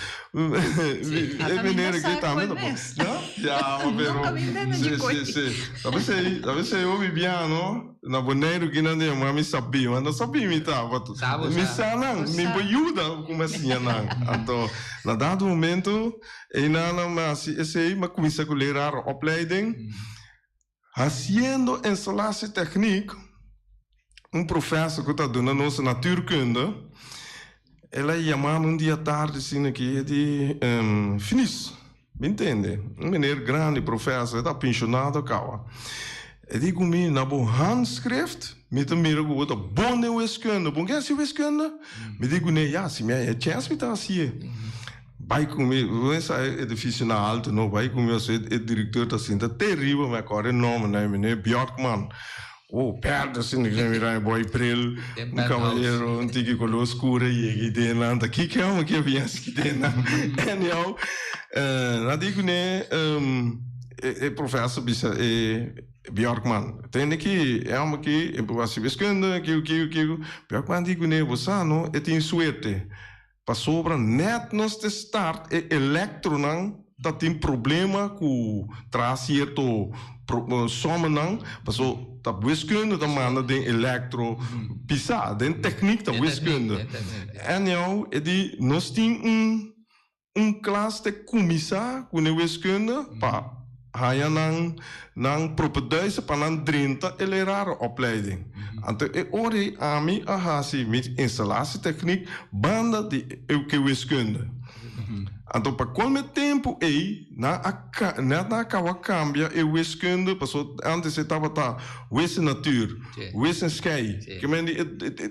meneer aki tambe ta bon. Ya, ma pero, si, si, si. Ta p'esei, ta p'esei hopi biano. Na Boneiru kinan ta yama mi sabí, ma no sabí mi ta, but mi sa nan, mi por yuda ku mi a siña nan. Anto na dado momento einan nan mi a hasi esei, mi a kuminsá ku lerarenopleiding, hasiendo installatietechniek, un professor ku ta duna nos natuurkunde, el a yama mi un dia tardi asina aki, e di, Finis, Mi ntende. Un meneer grandi, professor, e ta pensionado caba. E di cu mi, na bo handschrift, mi ta mira cu bo ta bon den wiskunde. Bo ke haci wiskunde? Mi di cu ne, ya, si mi haya e chance mi ta haci'e. Bay cu mi, bo mester sa e edificio na alto no, bay cu mi pasobra e directeur ta sinta te riba, mi a corda e nomber na e meneer Bjorkman. Oh, perde asina ki mira e boy bril, un caballero, un tiki color oscuro yega i den nan ta kiko e amo ke bin haci den nan. Anyhow, nan di cune e professor bisa e Bjorkman, tende ki e amo aki e por haci wiskunde, kiko kiko kiko. Bjorkman di cune, bo sa no, e tin suerte. Pasobra net nos te start e electronan ta tin problema cu traha cierto sommennan, paso ta wiskunde ta manda den electro pisa, den techniek ta wiskunde. Anyhow, e di nos tin un un klas te cuminsa cu ne wiskunde pa Haña nan nan propeduise pa nan drenta e lerarenopleiding. Anto e ora ei ami a hasi mi installatietechniek banda di e ke wiskunde. Anto pa colme tempu ei nan a net nan a caba cambia e wiskunde paso antes e tabata wis en natuur, wis en schei. Ke men di e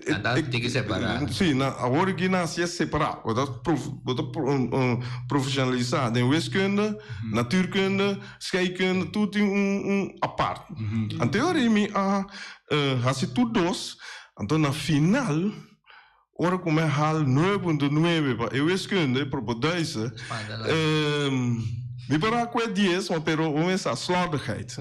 Nan ta tin ki separa. Si, nan awor aki nan hasi e separa. Bo ta bo ta profesionalisa den wiskunde. Natuurkunde, scheikunde, tur tin un un apart. Anto ora mi a hasi tur dos, anto na final ora ku mi a hal nuebe punto nuebe pa e wiskunde, propeduise, mi por a kue dies, ma pero bo mester sa slordigheid.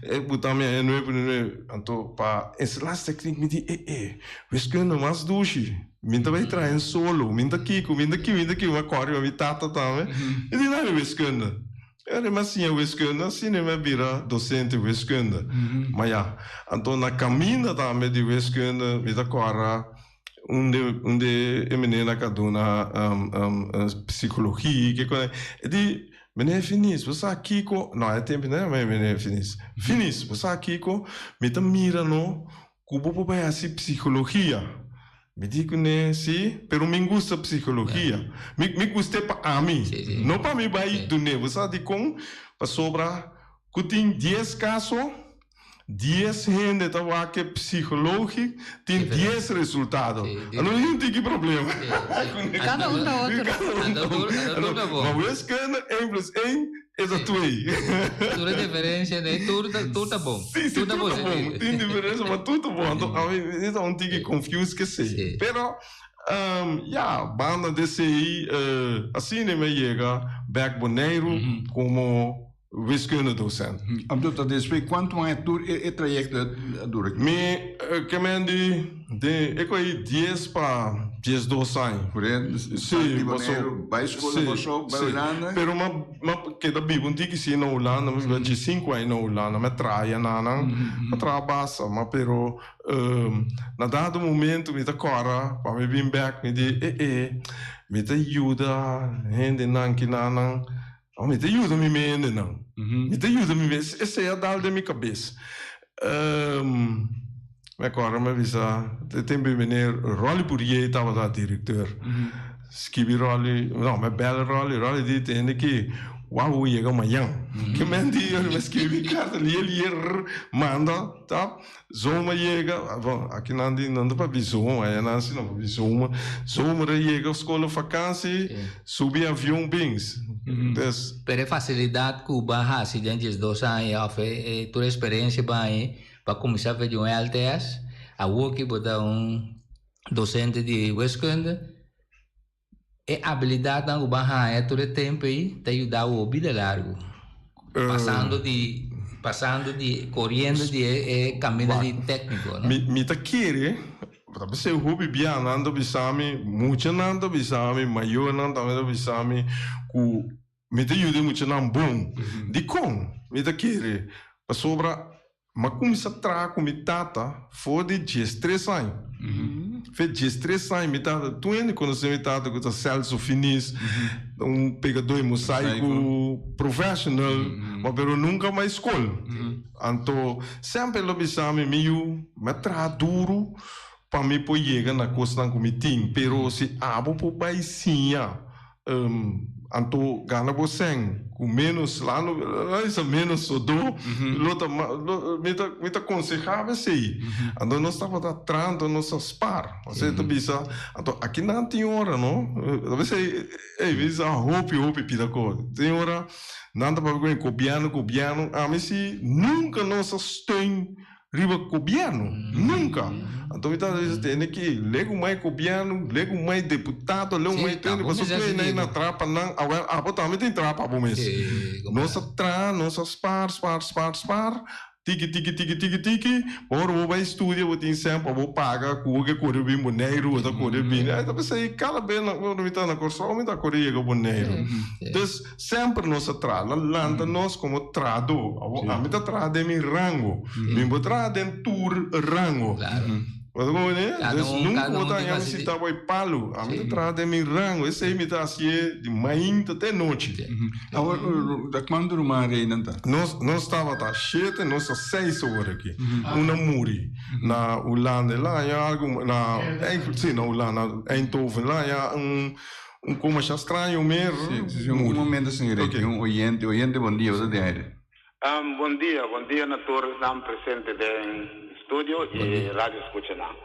E buta mi e nuebe punto nuebe, anto pa installatietechniek mi di e e, wiskunde mas dushi. Mi ta bai traha en solo, mi ta kiko, mi ta ki, mi ta ki, mi a kòrda riba mi tata tambe. Mi di, Nada wiskunde. E ora mi a siña wiskunde, asina mi a bira dosente wiskunde. Ma ya, anto na kaminda tambe di wiskunde mi ta kòrda un di un di e meneernan ku a duna psikologia, kiko, e di, Meneer Finis, bo sa kiko, no e tempu no era meneer Finis, Finis, bo sa kiko, mi ta mira no Ku bo por bai hasi psikologia? Mi di kuné, si, pero mi gusta psikologia. Mi mi gust'é pa ami, no pa mi bai dun'é. Bo sa dikon? Pasobra ku tin dies kaso, dies hende ta wak e psikologi, tin dies resultado. No tin tiki problema. Kada un ta otro. Ma wiskunde, één plus één E ta twee. Tur e diferencia nee, tur ta, tur ta bon. Sí, sí, tur ta bon. Tin diferencia, maar tur ta bon. Anto, ami mi ta un tiki confused ke esei. Sí. Pero, um, ja, banda di esei, uh, asina mi a yega bek Boneiru como. Wiskundedocent. Anto ta despues kuantu aña tur e trayekto a dura? Mi ke men di den e koe dies pa 12 aña. Por e sali di Boneiru bai skol na Kòrsou bai Hulanda? Pero mi a keda biba un tiki si na Hulanda, mi biba 15 aña na Hulanda, mi a traha ayananan, mi a traha basta, ma pero na dado momento mi ta kòrda pa mi bin bèk mi di e e mi ta yuda hendenan kinanan. Oh, mi ta yuda mi mendenan. Mi ta yuda mi mes. Esei a dal den mi kabes. Mi acorda mi a bisa, e tempo ei meneer Rolly Bourrier tabata directeur. Skibi Rolly, no, mi a bel Rolly, Rolly di tende ki wou yega mañan. Ke men di, mi a skibi karta lier lier, manda, tap. Zomer yega, bon, aki nan di nan ta papia zomer, aya nan si nan papia zomer. Zomer a yega skol vakansi, subi avion bins. Des. Pero e facilidad cu bo a haci den 12 aña of e tur experiencia bo a haña pa cuminsa fe di un LTS, awor ki bo ta un docente di wiskunde, e habilidadnan cu bo a haña tur e tempo ey ta yuda bo bida largo. Pasando di, pasando di, coriendo di e caminda di tecnico, no? Mi ta kere, ta p'esei hopi bia nan ta bisa mi, muchanan ta bisa mi, mayornan tambe ta bisa mi cu mi ta yuda e muchanan bon. Dikon mi ta kere? Pasobra m'a kuminsá traha ku mi tata for di 13 aña. Fe 13 aña mi tata, tur hende konosé mi tata ku ta Celso Finis, un pegadó di mosaiku professional, ma pero nunka a bai skol. Anto semper el a bisa mi, mi yu, mi a traha duru pa mi por yega na kosnan ku mi tin, pero si abo por bai siña Anto gana bo sèn ku ménos lano bisa ménos sodó lo ta mi ta mi ta konsehá esei. Anto nos tabata traha anto nos a spar. Osea ta bisa anto akinan tin ora no ta bisa ey mi bisa hopi hopi pida kos. Tin ora nan ta papia ku e gobièrnu gobièrnu ami si nunka nos a steun riba gobierno, nunca. Anto mi ta bisa tende ki legu mai gobierno, legu mai deputado, legu mai tende, pasobra ku ei na trapa nan, awel abo tambe tin trapa abo mes. Nos a traha, nos a spaar, spaar, spaar, spaar, tiki, tiki, tiki, tiki, tiki, ora bo bai studia bo tin sèn pa bo paga ku bo ke kore bin Boneiru, bo ta kore bini. Ai ta bisa ei kada bes ora mi ta na Kòrsou mi ta kore yega Boneiru. Dus Semper nos a traha. La lanta nos komo trahadó. Awor ami ta traha den mi rango. Mi bo traha den tur rango. Bo ta comprende? Dus nunka bo ta haña mi sintá bo e palu. Ami ta traha den mi rango. Esei mi ta hasié di mainta te nochi. Awor, ta kuantu ruman reinan ta? Nos, nos tabata shete, nos ta seis awor aki. Un a muri na Hulanda. El a haña algu na, si, na Hulanda, na Eindhoven. El a haña un. Un ko masha straño mer. Sí, sí, sí, un momento señor Rey, tin un oyente, oyente bon dia, bo ta den aire. Bon dia, bon dia na tur esnan presente den studio y radio escuchanan.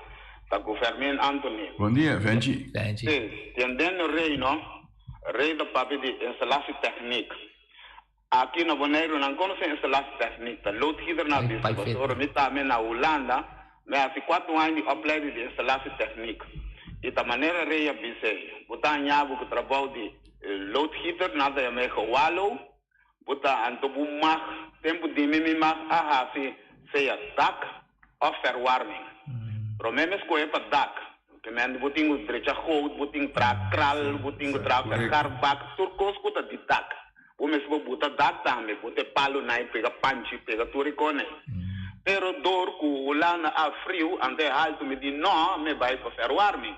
Ta cu Fermin Anthony. Bon dia, Fenchi. Fenchi. Sí, tendendo Rey no, Rey ta papia di installatietechniek. Aki na Boneiru nan conoce installatietechniek, ta loodgieter na bisa, pasobra mi tambe na Hulanda mi haci cuatro aña di opleiding di installatietechniek y ta manera Rey a bisa ey, bo ta haña bo cu trabou di loodgieter, nan ta yama e gewalo, bo ta anto bo mag, tempo di mi mi mag a haci sea dak of verwarming. Prome mi scohe pa dak, ke men bo tin cu drecha goot, bo tin traha kral, bo tin cu traha vergarbak, tur cos cu ta di dak. Bo mester por buta dak tambe, buta e palonan i pega panchi, pega tur e kone. Pero dor ku Hulanda a friu, anto e haltu mi di no, mi bai pa verwarming.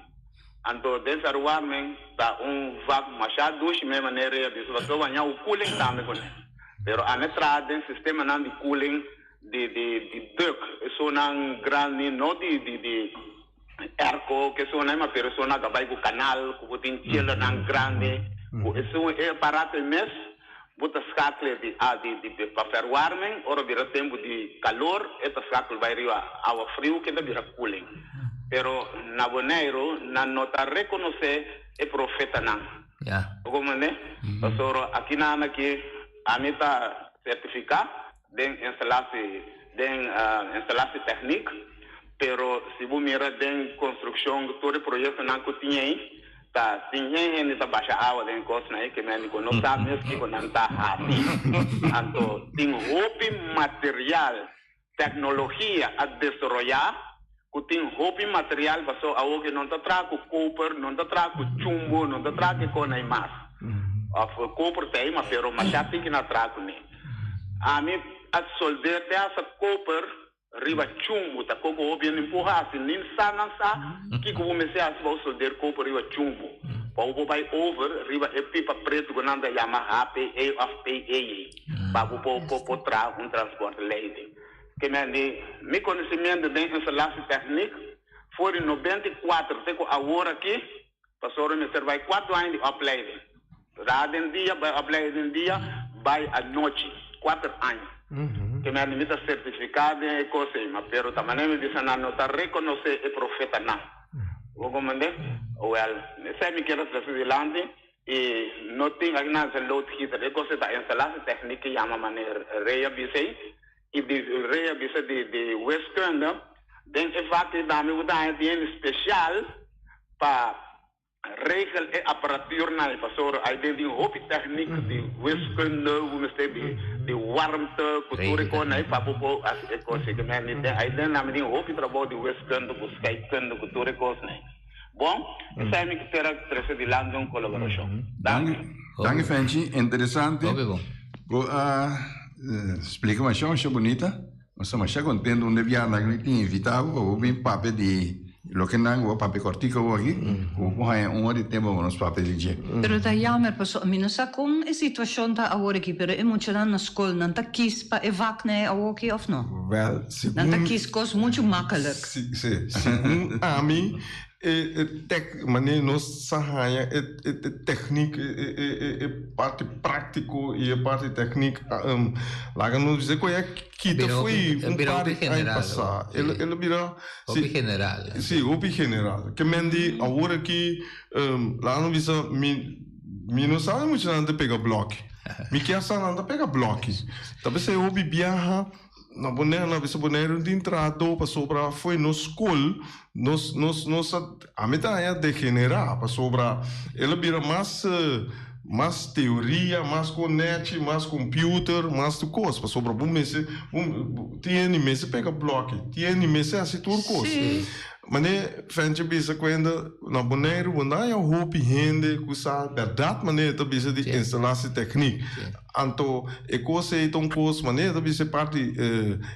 Anto den verwarming ta un vak masha dushi me manera e a bisa pasobra bo haña un cooling tambe kuné. Pero ami a traha den sistemanan di cooling di di di duct, esunnan grandi no di di di airco ku esunnan ma pero esunnan ta bai ku kanal ku bo tin chillernan grandi ku esun e aparato e mes bo ta skakel di a di di pa verwarming ora bira tempu di kalor e ta skakel bai riba awa friu ke ta bira cooling pero na Boneiru nan no ta rekonosé e profetanan bo komprende pasobra akinan aki ami ta sertifiká. Den instalatie den installatietechniek, pero si bo mira den construccion tur e proyectonan cu tin ey, Ta tin hen hende ta basha awa den e kosnan ei ke men ku no sa mes kiko nan ta hasi. Anto tin hopi material, teknologia a desaroyá ku tin hopi material paso awor ke no ta traha ku koper, no ta traha ku chumbo, no ta traha ku e kosnan ei mas. Òf koper ta ei ma pero masha tiki na traha kuné. Ami a solder te hasta koper. Riba chumbu ta koko hopi hende por hasi nin sa nan sa kiko bo mester hasi pa bo solder kopo riba chumbu pa bo por bai over riba e pipa pretu ku nan ta yama HPE of PE pa bo por por traha un transportleiding. Ke men di mi konosementu den installatietechniek for di 94 te ku awor aki pasobra mi mester bai kuatro aña di opleiding. Traha den dia, bai opleiding den dia, bai anochi, kuater aña. Ke mi a mi ta sertifiká den e kos ei, ma pero ta manera mi bisa nan no ta rekonosé e profetanan. Bo komprendé? Wèl, esei mi kier a trese dilanti i no tin aki nan hasi loodgieter. E kos ei ta installatietechniek ke yama manera Rey a bisa ei i di Rey a bisa di di wiskunde. Den e vak ei tambe bo ta haña tin hende spesial pa Regel e apparatuurnan pasobra ai den tin hopi techniek di wiskunde bo mester di di warmte ku tur e konan ei pa bo por hasi e kos ei den ai den nan tin hopi trabou di wiskunde ku scheikunde ku tur e kosnan ei. Bon esei mi kier a trese dilanti un kolaborashon. Danki. Danki Fenchi, interesante. Bo a splika masha masha bunita. Nos ta masha contento un de biaha nan tin invita bo pa bo bin papia di loke nan bo a papia cortico bo aki cu bo por haya un ora di tempo pa nos papia di dje. Pero ta jammer pasobra mi no sa con e situacion ta awor aki pero e muchanan na scol nan ta kies pa e vak na e awoki of no? Wel, Nan ta kies cos mucho makkelijk. Si, si, segun ami E e tec manera nos sa haña e e e techniek e e e e e parti práctico y e parti techniek laga nos bisa cu e a kita Bira fo'i hopi un bira par hopi di aña general pasá. hoor. El Sí. el a bira Hopi si general. si hopi general. Ke men di awor aki laga nos bisa mi mi no sabi mucho nan ta pega bloki. Mi kier sa nan ta pega bloki. Ta p'esei hopi biaha. Na Bonaire, na bisa Bonaire no tin trahadó pasobra fo'i nos skol nos nos nos a ami ta haña degenerá pasobra el a bira mas mas teoria, mas konechi, mas computer, mas tur kos pasobra bo mester bo tin hende mester pega blòki, tin hende mester hasi tur kos. Mane Fenchi bisa kuenda na Boneiru bo no haña hopi hende ku sa bèrdat manera ta bisa di installatietechniek. Anto e kos ei ta un kos manera ta bisa e parti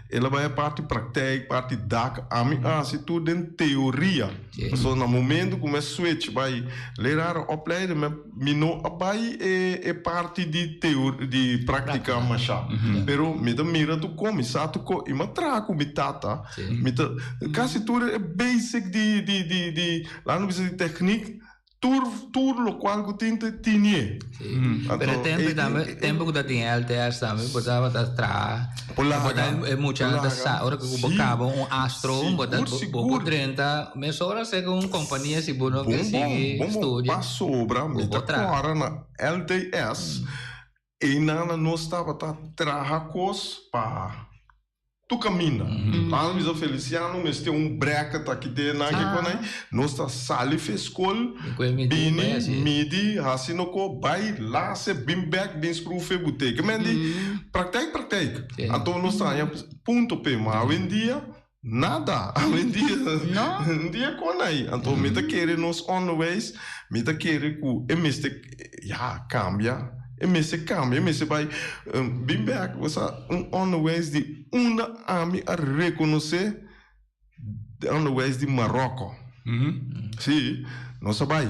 el a bai e parti praktijk, parti dak, ami a hasi tur den teoria. Pasobra na momento ku mi a switch bai leraren opleiding mi mi no a bai e e parti di teo di praktika masha. Pero mi ta mira tur kon, mi sa tur kon i mi a traha ku mi tata. Mi ta kasi tur e basic di di di di laat nos bisa di techniek tur tur lokual ku tin ta tinie. Sí. Anto Pero e tempo e tambe e tempo ku ta tin LTS tambe bo tabata traha Por bo laga ta e por muchanan ta laga sa ora ku bo sí kaba un astro bo ta sigur bo por sigur drenta mesora seka un kompania si bo no ke bon bon sigui bon bon studia pasobra bo mi por ta traha. kòrda na LTS einan nos tabata traha kos pa Tu caminda. Laat nos bisa Feliciano mester un bracket aki den nan ke konai. Nos ta sali fe skol, bini, midi, hasi no ko, bai, lase, bin bek, bin screw fe bute. Ke men di, praktijk, praktijk. Anto nos ta haña punto p'e. Ma awendia, nada. Awendia, un dia konai. Anto mi ta kere nos onderwijs, mi ta kere ku e mester, ya, cambia. E mester cambia, e mester bay bin bek. Bo sa un onderwijs di unda ami a reconoce de onderwijs di Marokko. Si, nos a bay.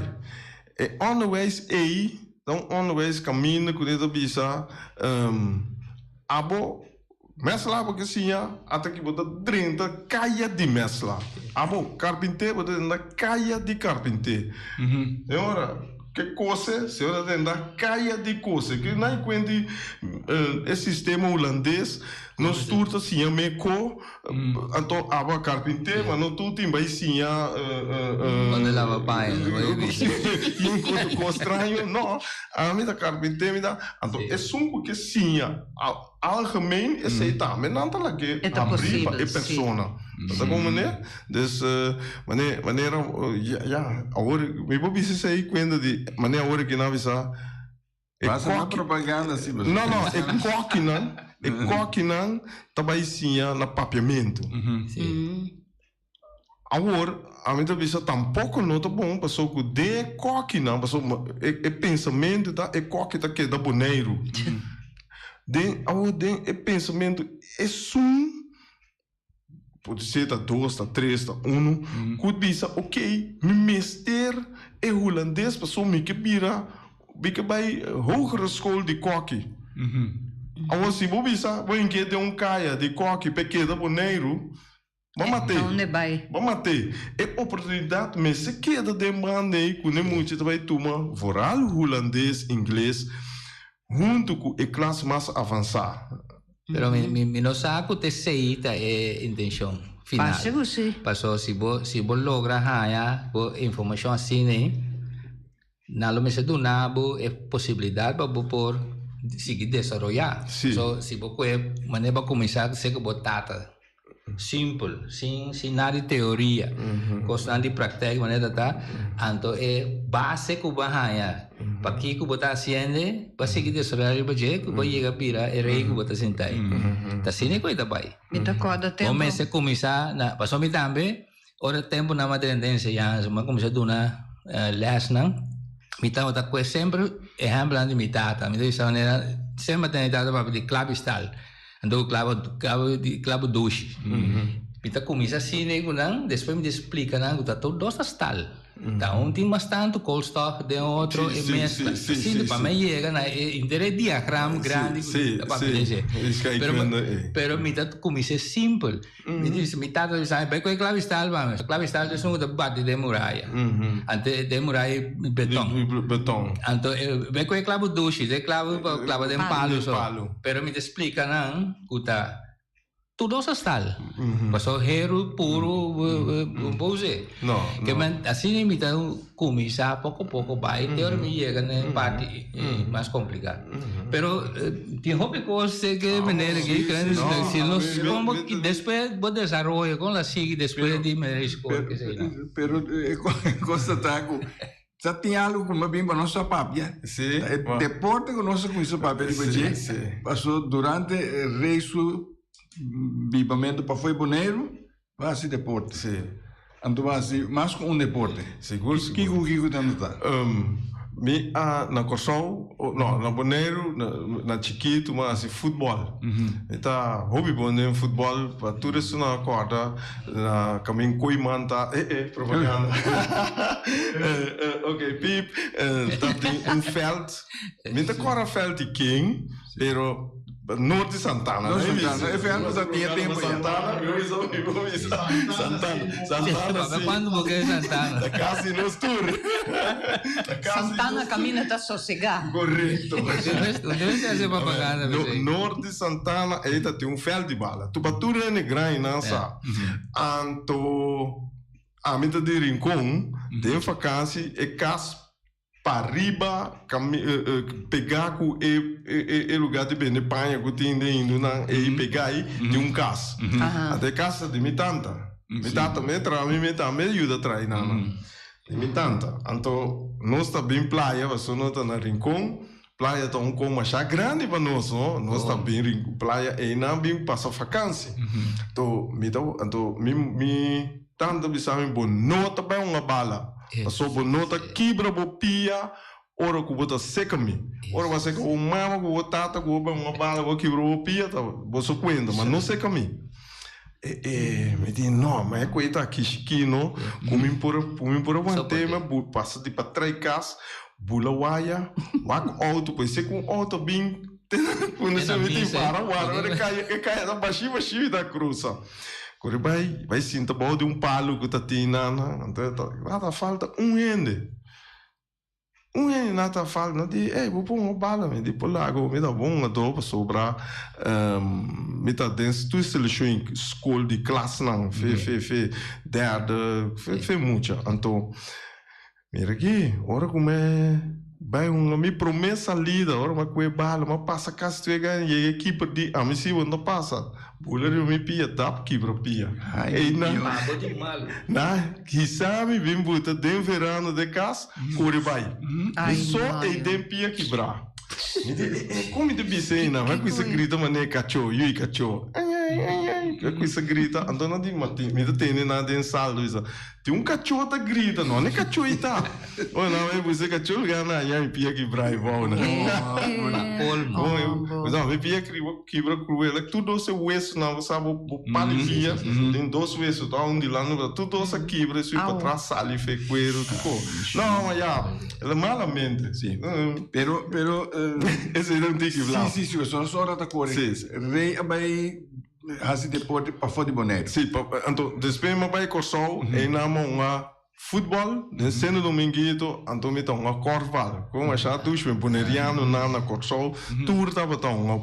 E onderwijs ey ta un onderwijs caminda cu ta bisa abo mesla bo ke siña ata ki bo ta drenta caya di mesla. Abo carpinte bo ta drenta caya di carpinte. Señora ke cose, señora ta drenta caya di cose. Ke nan cuenti e sistema hulandes nos tur ta siña meko anto abo a carpinte ma no tur tin bay siña Cuando lava paña no bay bisa. Cos straño no ami ta carpinte mi ta anto esun cu ke siña. Algemeen esei tambe nan ta lag'é E ta abrí pa posibel, e sí. persona. Bo ta comprende? Dus mane manera ya ya awor mi por bisa esei cuenta di manera awor aki nan a bisa e Basta na koki propaganda si bo no no e kokinan e kokinan ta bai siña na papiamentu. Awor ami ta bisa tampoco no ta bon paso cu den e kokinan paso e e pensamentu ta e koki ta keda Boneiru den awor den e pensamentu esun Por ser ta dos, ta tres, ta uno, ku bisa ok, mi mester e hulandes pasobra mi ke bira, mi ke bai hogere school di koki. Awor si bo bisa bo hink'é den un kaya di koki p'e keda Boneiru, bo mat'é. Bo mat'é. E oportunidat mester keda den banda ei ku ne mucha ta bai tuma vooral hulandes, ingles huntu ku e klas mas avansá. Pero mi, mi, mi no sa ku t'esei ta e intenshon final. Parse ku si. Paso si bo, si bo logra haña bo informashon asina ei, nan lo mester duna bo e posibilidat pa bo por sigui desaroyá. Si. So, si bo kue manera bo a kuminsá seka bo tata. Simpel, sin sin nada di teoria, kosnan di praktijk manera ta ta, anto e base ku bo a haña pakiko bo ta hasiende bo a sigui desaroyá riba dje ku bo a yega bira e rei ku bo ta sinta ei. Ta asina ku e ta bai. Mi ta kòrda Bo tempu. mester kuminsá na, pasobra mi tambe ora tempunan mi a drenta enseñansa mi a kuminsá duna lèsnan, mi tabata kue semper ehèmpelnan di mi tata, mi ta bisa manera semper mi tene tata papia di klabistal. Anto ku klabo klabo di klabo dushi. Mi ta kuminsá asina ku nan, despues mi ta splika nan ku ta tur dos ta stal. Ta un tin mas tantu koolstof den otro e meskla. Asina pa mi a yega na e henter e diagram grandi ku ta papia den dje. Pero pero mi ta kumins'é simpel. Mi ta bisa mi tata ta bisa mi bai ku e klavistal pa mi. Klavistal ta esun ku ta bati den muraya. Anto den muraya beton. Anto bai ku e klabu dushi, e klabu pa klaba den palu so. Pero mi ta splika nan ku ta tur dos a stal. Pasobra heru puru bo us'é. Ke men asina mi ta kuminsá poko poko bai te ora mi yega na e parti mas kompliká. Pero tin hopi kos ke manera ke si nos como despues bo desaroyo kon la sigui despues di manera di skol ke sei nan. Pero e kos ta ta ku sa tin algu ku bin pa nos a papia. E deporte ku nos a kuminsa papia riba dje paso durante rei su bibamentu pafó e Boneiru Bo hasi deporte. Sí. Anto bo hasi mas ku un deporte. Sigur, sigur. Kiko kiko tanto ta? Mi a na Kòrsou, no, na Boneiru, na chikitu mi a hasi futbòl. Mi ta hopi bon den futbòl, pa tur esun a kòrda na kamin Kooiman ta, eh eh, propaganda. Ok, piep, ta tin un vèlt, mi ta kòrda vèlt di ken, pero Norte Santana. Norte Santana. E vèlt ku ta tin e tempu ya. Santana, mi bisa, mi bisa. Santana. Santana, si. Cuando bo ke Santana? Ta kasi nos tur. Ta kasi Santana kaminda ta sosegá. Korekto. Usted se hasi propaganda p'esei. Norte Santana ei ta tin un vèlt di bala. Tu pa tur hende gran nan sa. Anto ami ta di Rincon den vakansi e kas Pariba pegá ku e lugá di bende paña ku tin den hindunan ei pegá ei tin un kas. Anto e kas ta di mi tanta. Mi tata me traha mi mi tambe yuda traha nan. Di mi tanta. Anto nos ta bin playa pasobra nos ta na Rincon. Playa ta un kon masha grandi pa nos no. Nos ta bin playa einan bin pasa fakansi. Anto mi ta anto mi mi tanta bisa mi bo no ta bai hunga bala pasobra bo no ta kibra bo pia ora ku bo ta seka mi. Ora bo a seka bo mama ku bo tata ku bo bai hunga bala bo a kibra bo pia ta boso kuenta ma no seka mi. E e mi di no ma e koe ta kishikí no ku mi por ku mi por a want'é mi a pasa di patrai kas Bula waya, wak auto, pues si ku un auto bin te na se mi tin para wara ora e kaya e kaya ta bashi bashi mi ta krusa. Kore bai bai sinta bou di un palu ku ta tin nan anto ta nada falta un hende. Un hende na ta falta nan di ey bo por un bala mi di por laga mi ta bon hungadó pasobra mi ta den tur selekshon skol di klasnan fe fe fe derde fe fe mucha anto. Mira aki, ora ku mi. Bai hunga mi prome salida ora mi a kue bala mi a pasa kasi tur e gana yega e keeper di ami si bo no pasa bula riba mi pia dap kibra pia eynan na hisa mi bin buta den veranda de kas kore bai mi so ey den pia kibra mi di e kon mi ta bisa eynan mi a kuminsa grita manera kacho yui kacho ai ai ai ai mi a kuminsa grita anto nan di mi ta tende nan den sala ta bisa Tin un kachó ta grita, no ne kachó i ta. Oh no, mi puse kachó lugar na aña mi pia kibra i bou na. No, mi pia kibra kruel. Tur dos e wesonan, bo sa bo pal di pia tin dos weso, ta un di lando, tur dos a kibra i sui patras sali fe kueru tur ko. No, ma ya, malamente. Si. Pero, pero. Esei ta un tiki blauw. Si, si, si, so ora ta kore. Rei a bai. Hasi deporte pafó di Boneiru. Sí, anto despues mi a bai Kòrsou, einan mi a hunga futbòl den Seno Dominguito, anto mi ta hunga kòrfbal. Kon masha dushi mi bonerianonan na Kòrsou tur tabata hunga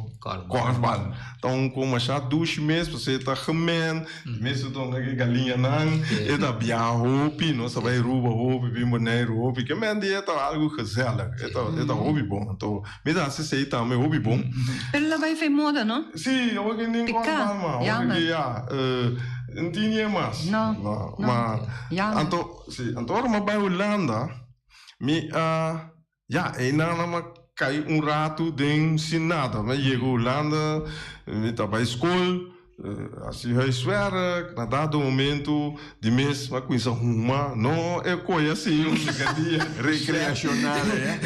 kòrfbal. Ta un kon masha dushi mes pasobra e ta gemen, mes ta hunga ku e galiñanan, e ta biaha hopi, nos ta bai Aruba hopi, bin Boneiru hopi, ke men di e ta algu gezellig, e ta hopi bon. Anto Mi ta hasi esei tambe hopi bon. Pero lo bai fe moda, no? Sí, awor ki nin Piká, kòrbal ma, awor jammer. ki ya, N tin nie mas. No, No, no, ma jammer. anto, sí, anto ora mi a bai Hulanda, mi a, ya, einan a kai un ratu den sin nada. Mi a yega Hulanda, mi ta bai skol, Hasi huiswerk, na dado momento di mes m'a cuminsa huma, no e coy asi un dia Recreacional eh.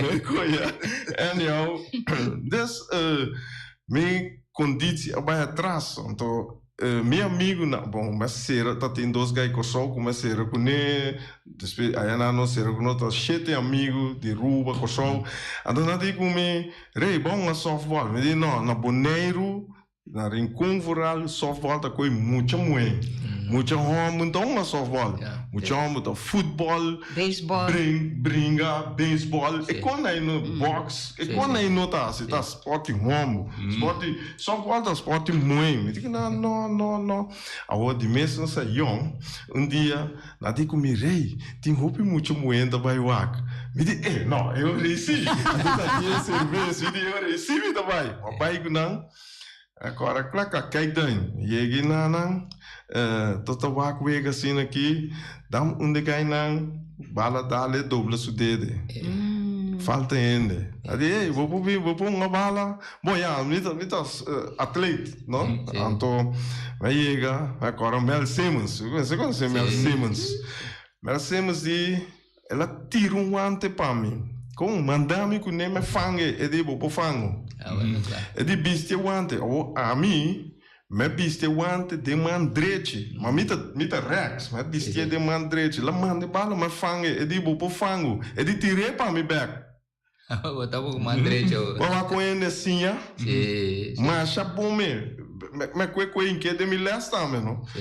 No e coy anyhow, des mi conditie a bay atras, anto mi amigunan, bon mi a cera, ta tin dos guy Corsou cu mi a cera cune, despues aya nan no cera cu nos, ta shete amigo di Ruba, Corsou, anto nan di cu mi. Rey, bo hunga softball? Mi di, no, na Boneiru, na Rincon vooral, softball ta koe mucha muhé. Mucha hòmber no ta hunga softball. Mucha hòmber ta futbòl, bringa, beisbòl. E kon ei no, bòks, e kon ei no ta hasi, ta spòrt di hòmber. Spòrt di, softball ta spòrt di muhé. Mi di, no, no, no, no. Awor di mes nos a yòn, un dia. Nan di ku mi, Rei, tin hopi mucha muhé ta bai wak. Mi di, E, no, e ora ei sí. Anto ta tin e serves. Mi di, E ora ei sí mi ta bai. Mi a bai ku nan. Akora kla kla, kijk dan. Mi yega ei na nan, tot ta wak wega asina aki. Dan un di gainan bala dal e dobla su dede. Falta hende. A di, Ey, bo por bin, bo por hunga bala? Bon ya, mi ta mi ta atleet, no? Anto mi a yega, mi a kòrda Mel Simmons. Bo konosé Mel Simmons? Mel Simmons di, el a tira un wante pa mi. Kon? Manda mi kuné mi a fang'e. E di, bo por fango. E di, bisti e wante. Awor ami, mi a bisti e wante den man drechi. Ma mi ta mi ta rèks, mi a bistié den man drechi. El a manda e bala, mi a fang'e. E di, bo por fango. E di, tir'é pa mi bèk. Bo ta poco man drecho. Bo wak con hende siña. Sí, sí. Masha bon me. Me kue kue inke den mi les tambe, no? Sí.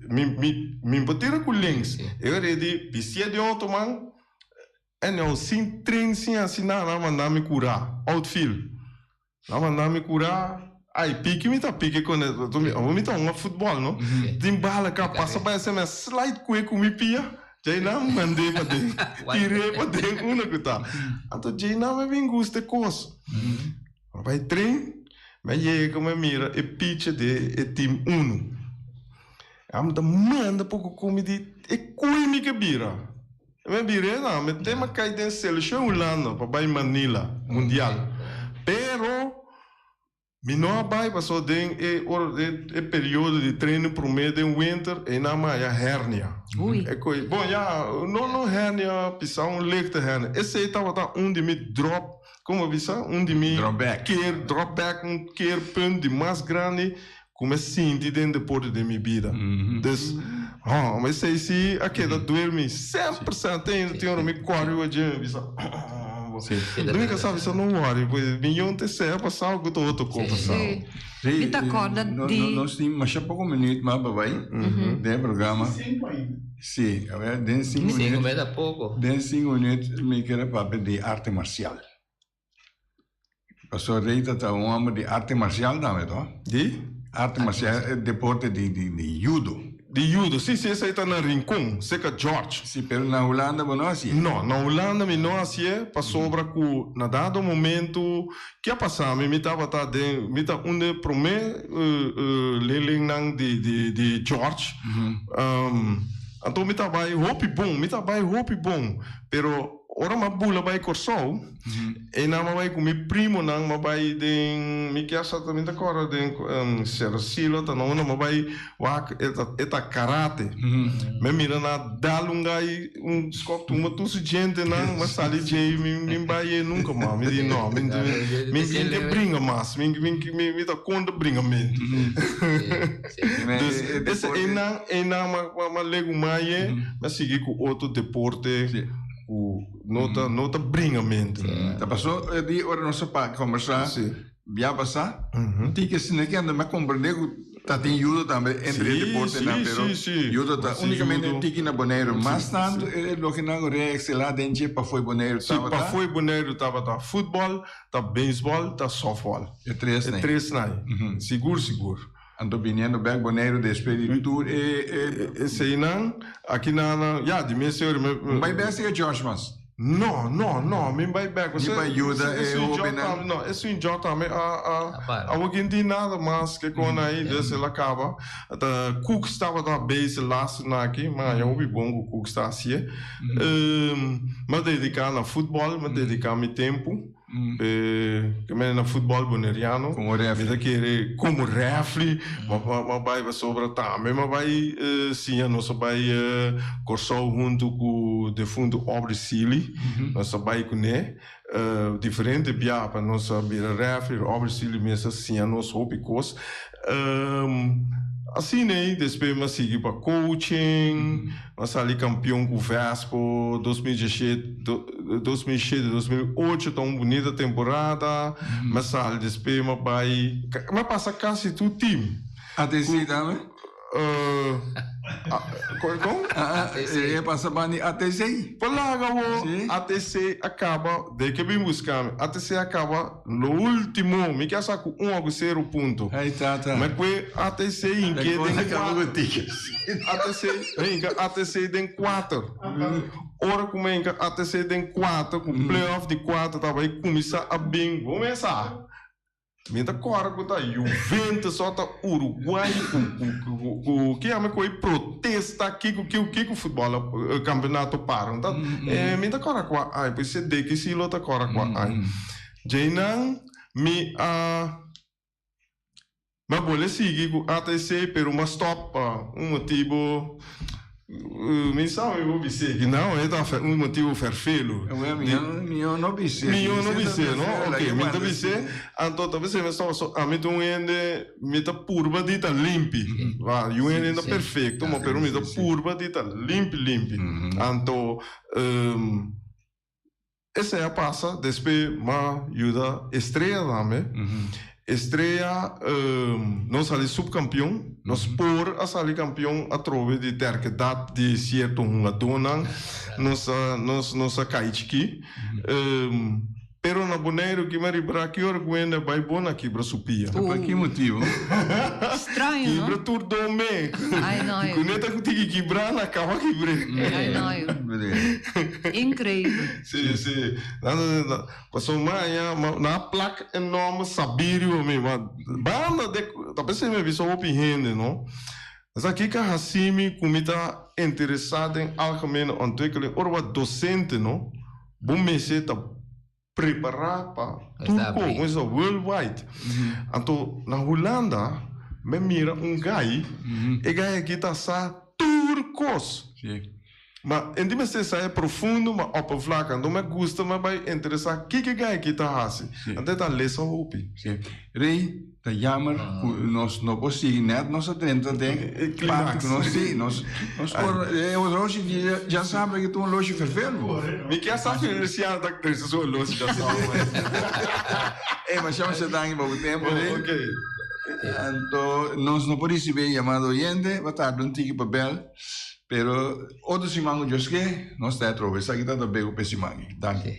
Mi, mi, mi por tira cu links. Sí. E ora e di, bistié di otro man, anyhow, sin train, sin haci nada, nan a manda mi cura, outfield. Nan a manda mi cura, ay, piki mi ta piki con e, awor mi ta hunga futbol, no? Tin bala ka pasa bay asina, mi a slide cue cu mi pia, djei nan mand'é paden, tir'é paden unda cu ta. Anto djei nan mi a bin gusta e cos. Mi a bay train, mi a yega mi a mira e pitcher di e team uno. Mi ta manda poco cu mi di, e cui mi ke bira. Mi a bira na mi tema kai den seleccion Hulanda pa bai Manila mundial pero mi no a bai paso den e ora e periodo di training prome den winter einan mi haya hernia e koe bon ya no no hernia pisa un lichte hernia esei tabata un di mi drop como a bisa un di mi keer drop back un keerpunt di mas grandi Ku mi a sinti den deporte den mi bida. Dus, hò, esei si a keda duel mi 100%. Te ainda tin ora mi kòre riba dje, mi bisa, Nunca sa bisa no wòri, pues mi yon te sea pasao ku ta otro ko pasao. Mi ta kòrda di. Nos tin masha poko minuut mas pa bai den e programa. Si, awe den sinku minuut. Sinku minuut ta poko. Den sinku minuut mi kere papia di arte marsial. Pastor Rey ta ta un homber di arte marcial tambe, to? Di? Arte marcial, e deporte di, di, di judo. Di judo, si, si, esei ta na Rincon, serka George. Si, pero na Hulanda bo no hasié? No, na Hulanda mi no hasié, pasobra ku na dado momento, ke a pasa mi, mi tabata den, mi ta un de promé leerlingnan di, di, di George. Anto mi ta bai hopi bon, mi ta bai hopi bon, pero ora mi a bula bai Kòrsou, Einan m'a bai ku mi primonan, m'a bai den, mi kier sa mi ta kòrda den Serasilo ta na unda m'a bai wak e ta e ta karate. Mi a mira nan a dal un gai un skòp tumba tur su djentenan, m'a sali djei mi mi bai ei nunka mas. Mi di no, mi mi mi ke bringa mas, mi mi mi ta kontra bringamentu. Dus ese einan einan m'a legu maye, m'a sigui ku otro deporte ku. No ta, no ta bringamentu. Ta pasó e di ora nos a pa kombersá bia pasá, tin ke sinti ke anda mi a komprendé ku ta tin yudo tambe entre e deportenan, pero yudo ta únikamente tiki na Boneiru. Mas tantu e lokenan ku reekselá den dje pafó e Boneiru tabata. Sí, pafó e Boneiru tabata futbòl, ta beisbòl, ta sòftbòl. E tres nei. E tres nei, sigur sigur. Anto biniendo bek Boneiru despues di tur e. Eseinan, aki nan, ya, di mes señor mi. Bo bai bek siga George mas? No, no, no, mi bai bek. Ni pa yuda e hobennan? No, esun George tambe a, a, a wou tin nada mas ke kon ahi, dus el a kaba. Ta Cooks tabata bezig laatste nan aki, ma ya hopi bon ku Cooks ta hasié. Mi a dediká na futbòl, mi a dediká mi tempu. Ke mende na futbòl boneriano. Komo rèfri. Mi ta kere komo rèfri. M'a bai pasobra tambe m'a bai siña nos a bai Kòrsou huntu ku defuntu Aubrey Sealy. Nos a bai kuné diferente bia pa nos a bira rèfri. Aubrey Sealy mes a siña nos hopi kos. Asina ei despues mi a sigui pa coaching, mi a sali campeon cu Vespo 2017, 2007, 2008 ta un bunita temporada, mi a sali despues mi a bai, mi a pasa casi tur team. ATC tambe? Kon? E pasa ban di ATC. Por laga bo, ATC a caba, de ke bin busca mi, ATC a caba lo ultimo, mi ke sa cu un of cero punto. Ay tata. Ma cu ATC hinke den cuatro. ATC, hinka ATC den cuatro. Ora cu mi hinka ATC den cuatro, cu playoff di cuatro ta bay cuminsa a bin, bo mesa. Mi ta kòrda ku ta Juventus òf ta Uruguay ku ku ku ke yama ku e protesta kiko kiko kiko futbòl a kampeonato para no ta mi ta kòrda kua aña pues e deki si lo ta kòrda kua aña djeinan mi a mi a bole sigui ku ATC pero mi a stòp pa un motibu. Mi sa mi bo bis'é ki nan e ta un motibu ferfelu. Mi no bis'é. Mi no bis'é no, ok mi ta bis'é anto ta bis'é mi staba so ami ta un hende mi ta purba di ta limpi wa yu hende no ta perfecto ma pero mi ta purba di ta limpi limpi anto Esei a pasa despues m'a yuda Estrella tambe. Estrella nos sali subcampeon, nos por a sali campeon atrobe di terkedad di cierto hungadónan, nos a nos nos a kai chikí. Pero na Boneiru ki mi a ripara ki ora ku hende a bai bo na kibra su pia. Pa ki motibu? Straño, no? Kibra tur dome. Ai, no. Ku neta ku tiki kibra na kaba kibr'é. Ai, no. Increíbel. Si, si. Pasobra maña nan a plak e nòmber Sabirio mi, ma banda de ta p'esei mi a bisa hopi hende, no. Esaki ka hasi mi ku mi ta interesá den algemene ontwikkeling ora bo a dosente, no. Bo mester ta prepará pa tur ko, como se worldwide. Anto na Hulanda mi a mira un guy, e guy aki ta sa tur kos. Ma e di mester sa e profundo ma oppervlak, anto mi a gusta mi a bai interesá kiko e guy aki ta hasi. Anto e ta lesa hopi. Rey, Ta jammer ku nos no por sigui net nos a drenta den e parti ku nos si nos nos por e oloshi ya sabe ku ta un oloshi fervelo. Mi kier sa si Luciano ta trese su oloshi dja sabe. Ey masha masha danki pa bo tempo di. Anto nos no por risibi e yamada oyente pa tarda un tiki pa bel pero otro siman ku Dios ke nos ta atrobe esaki ta ta bego pa e siman aki. Danki.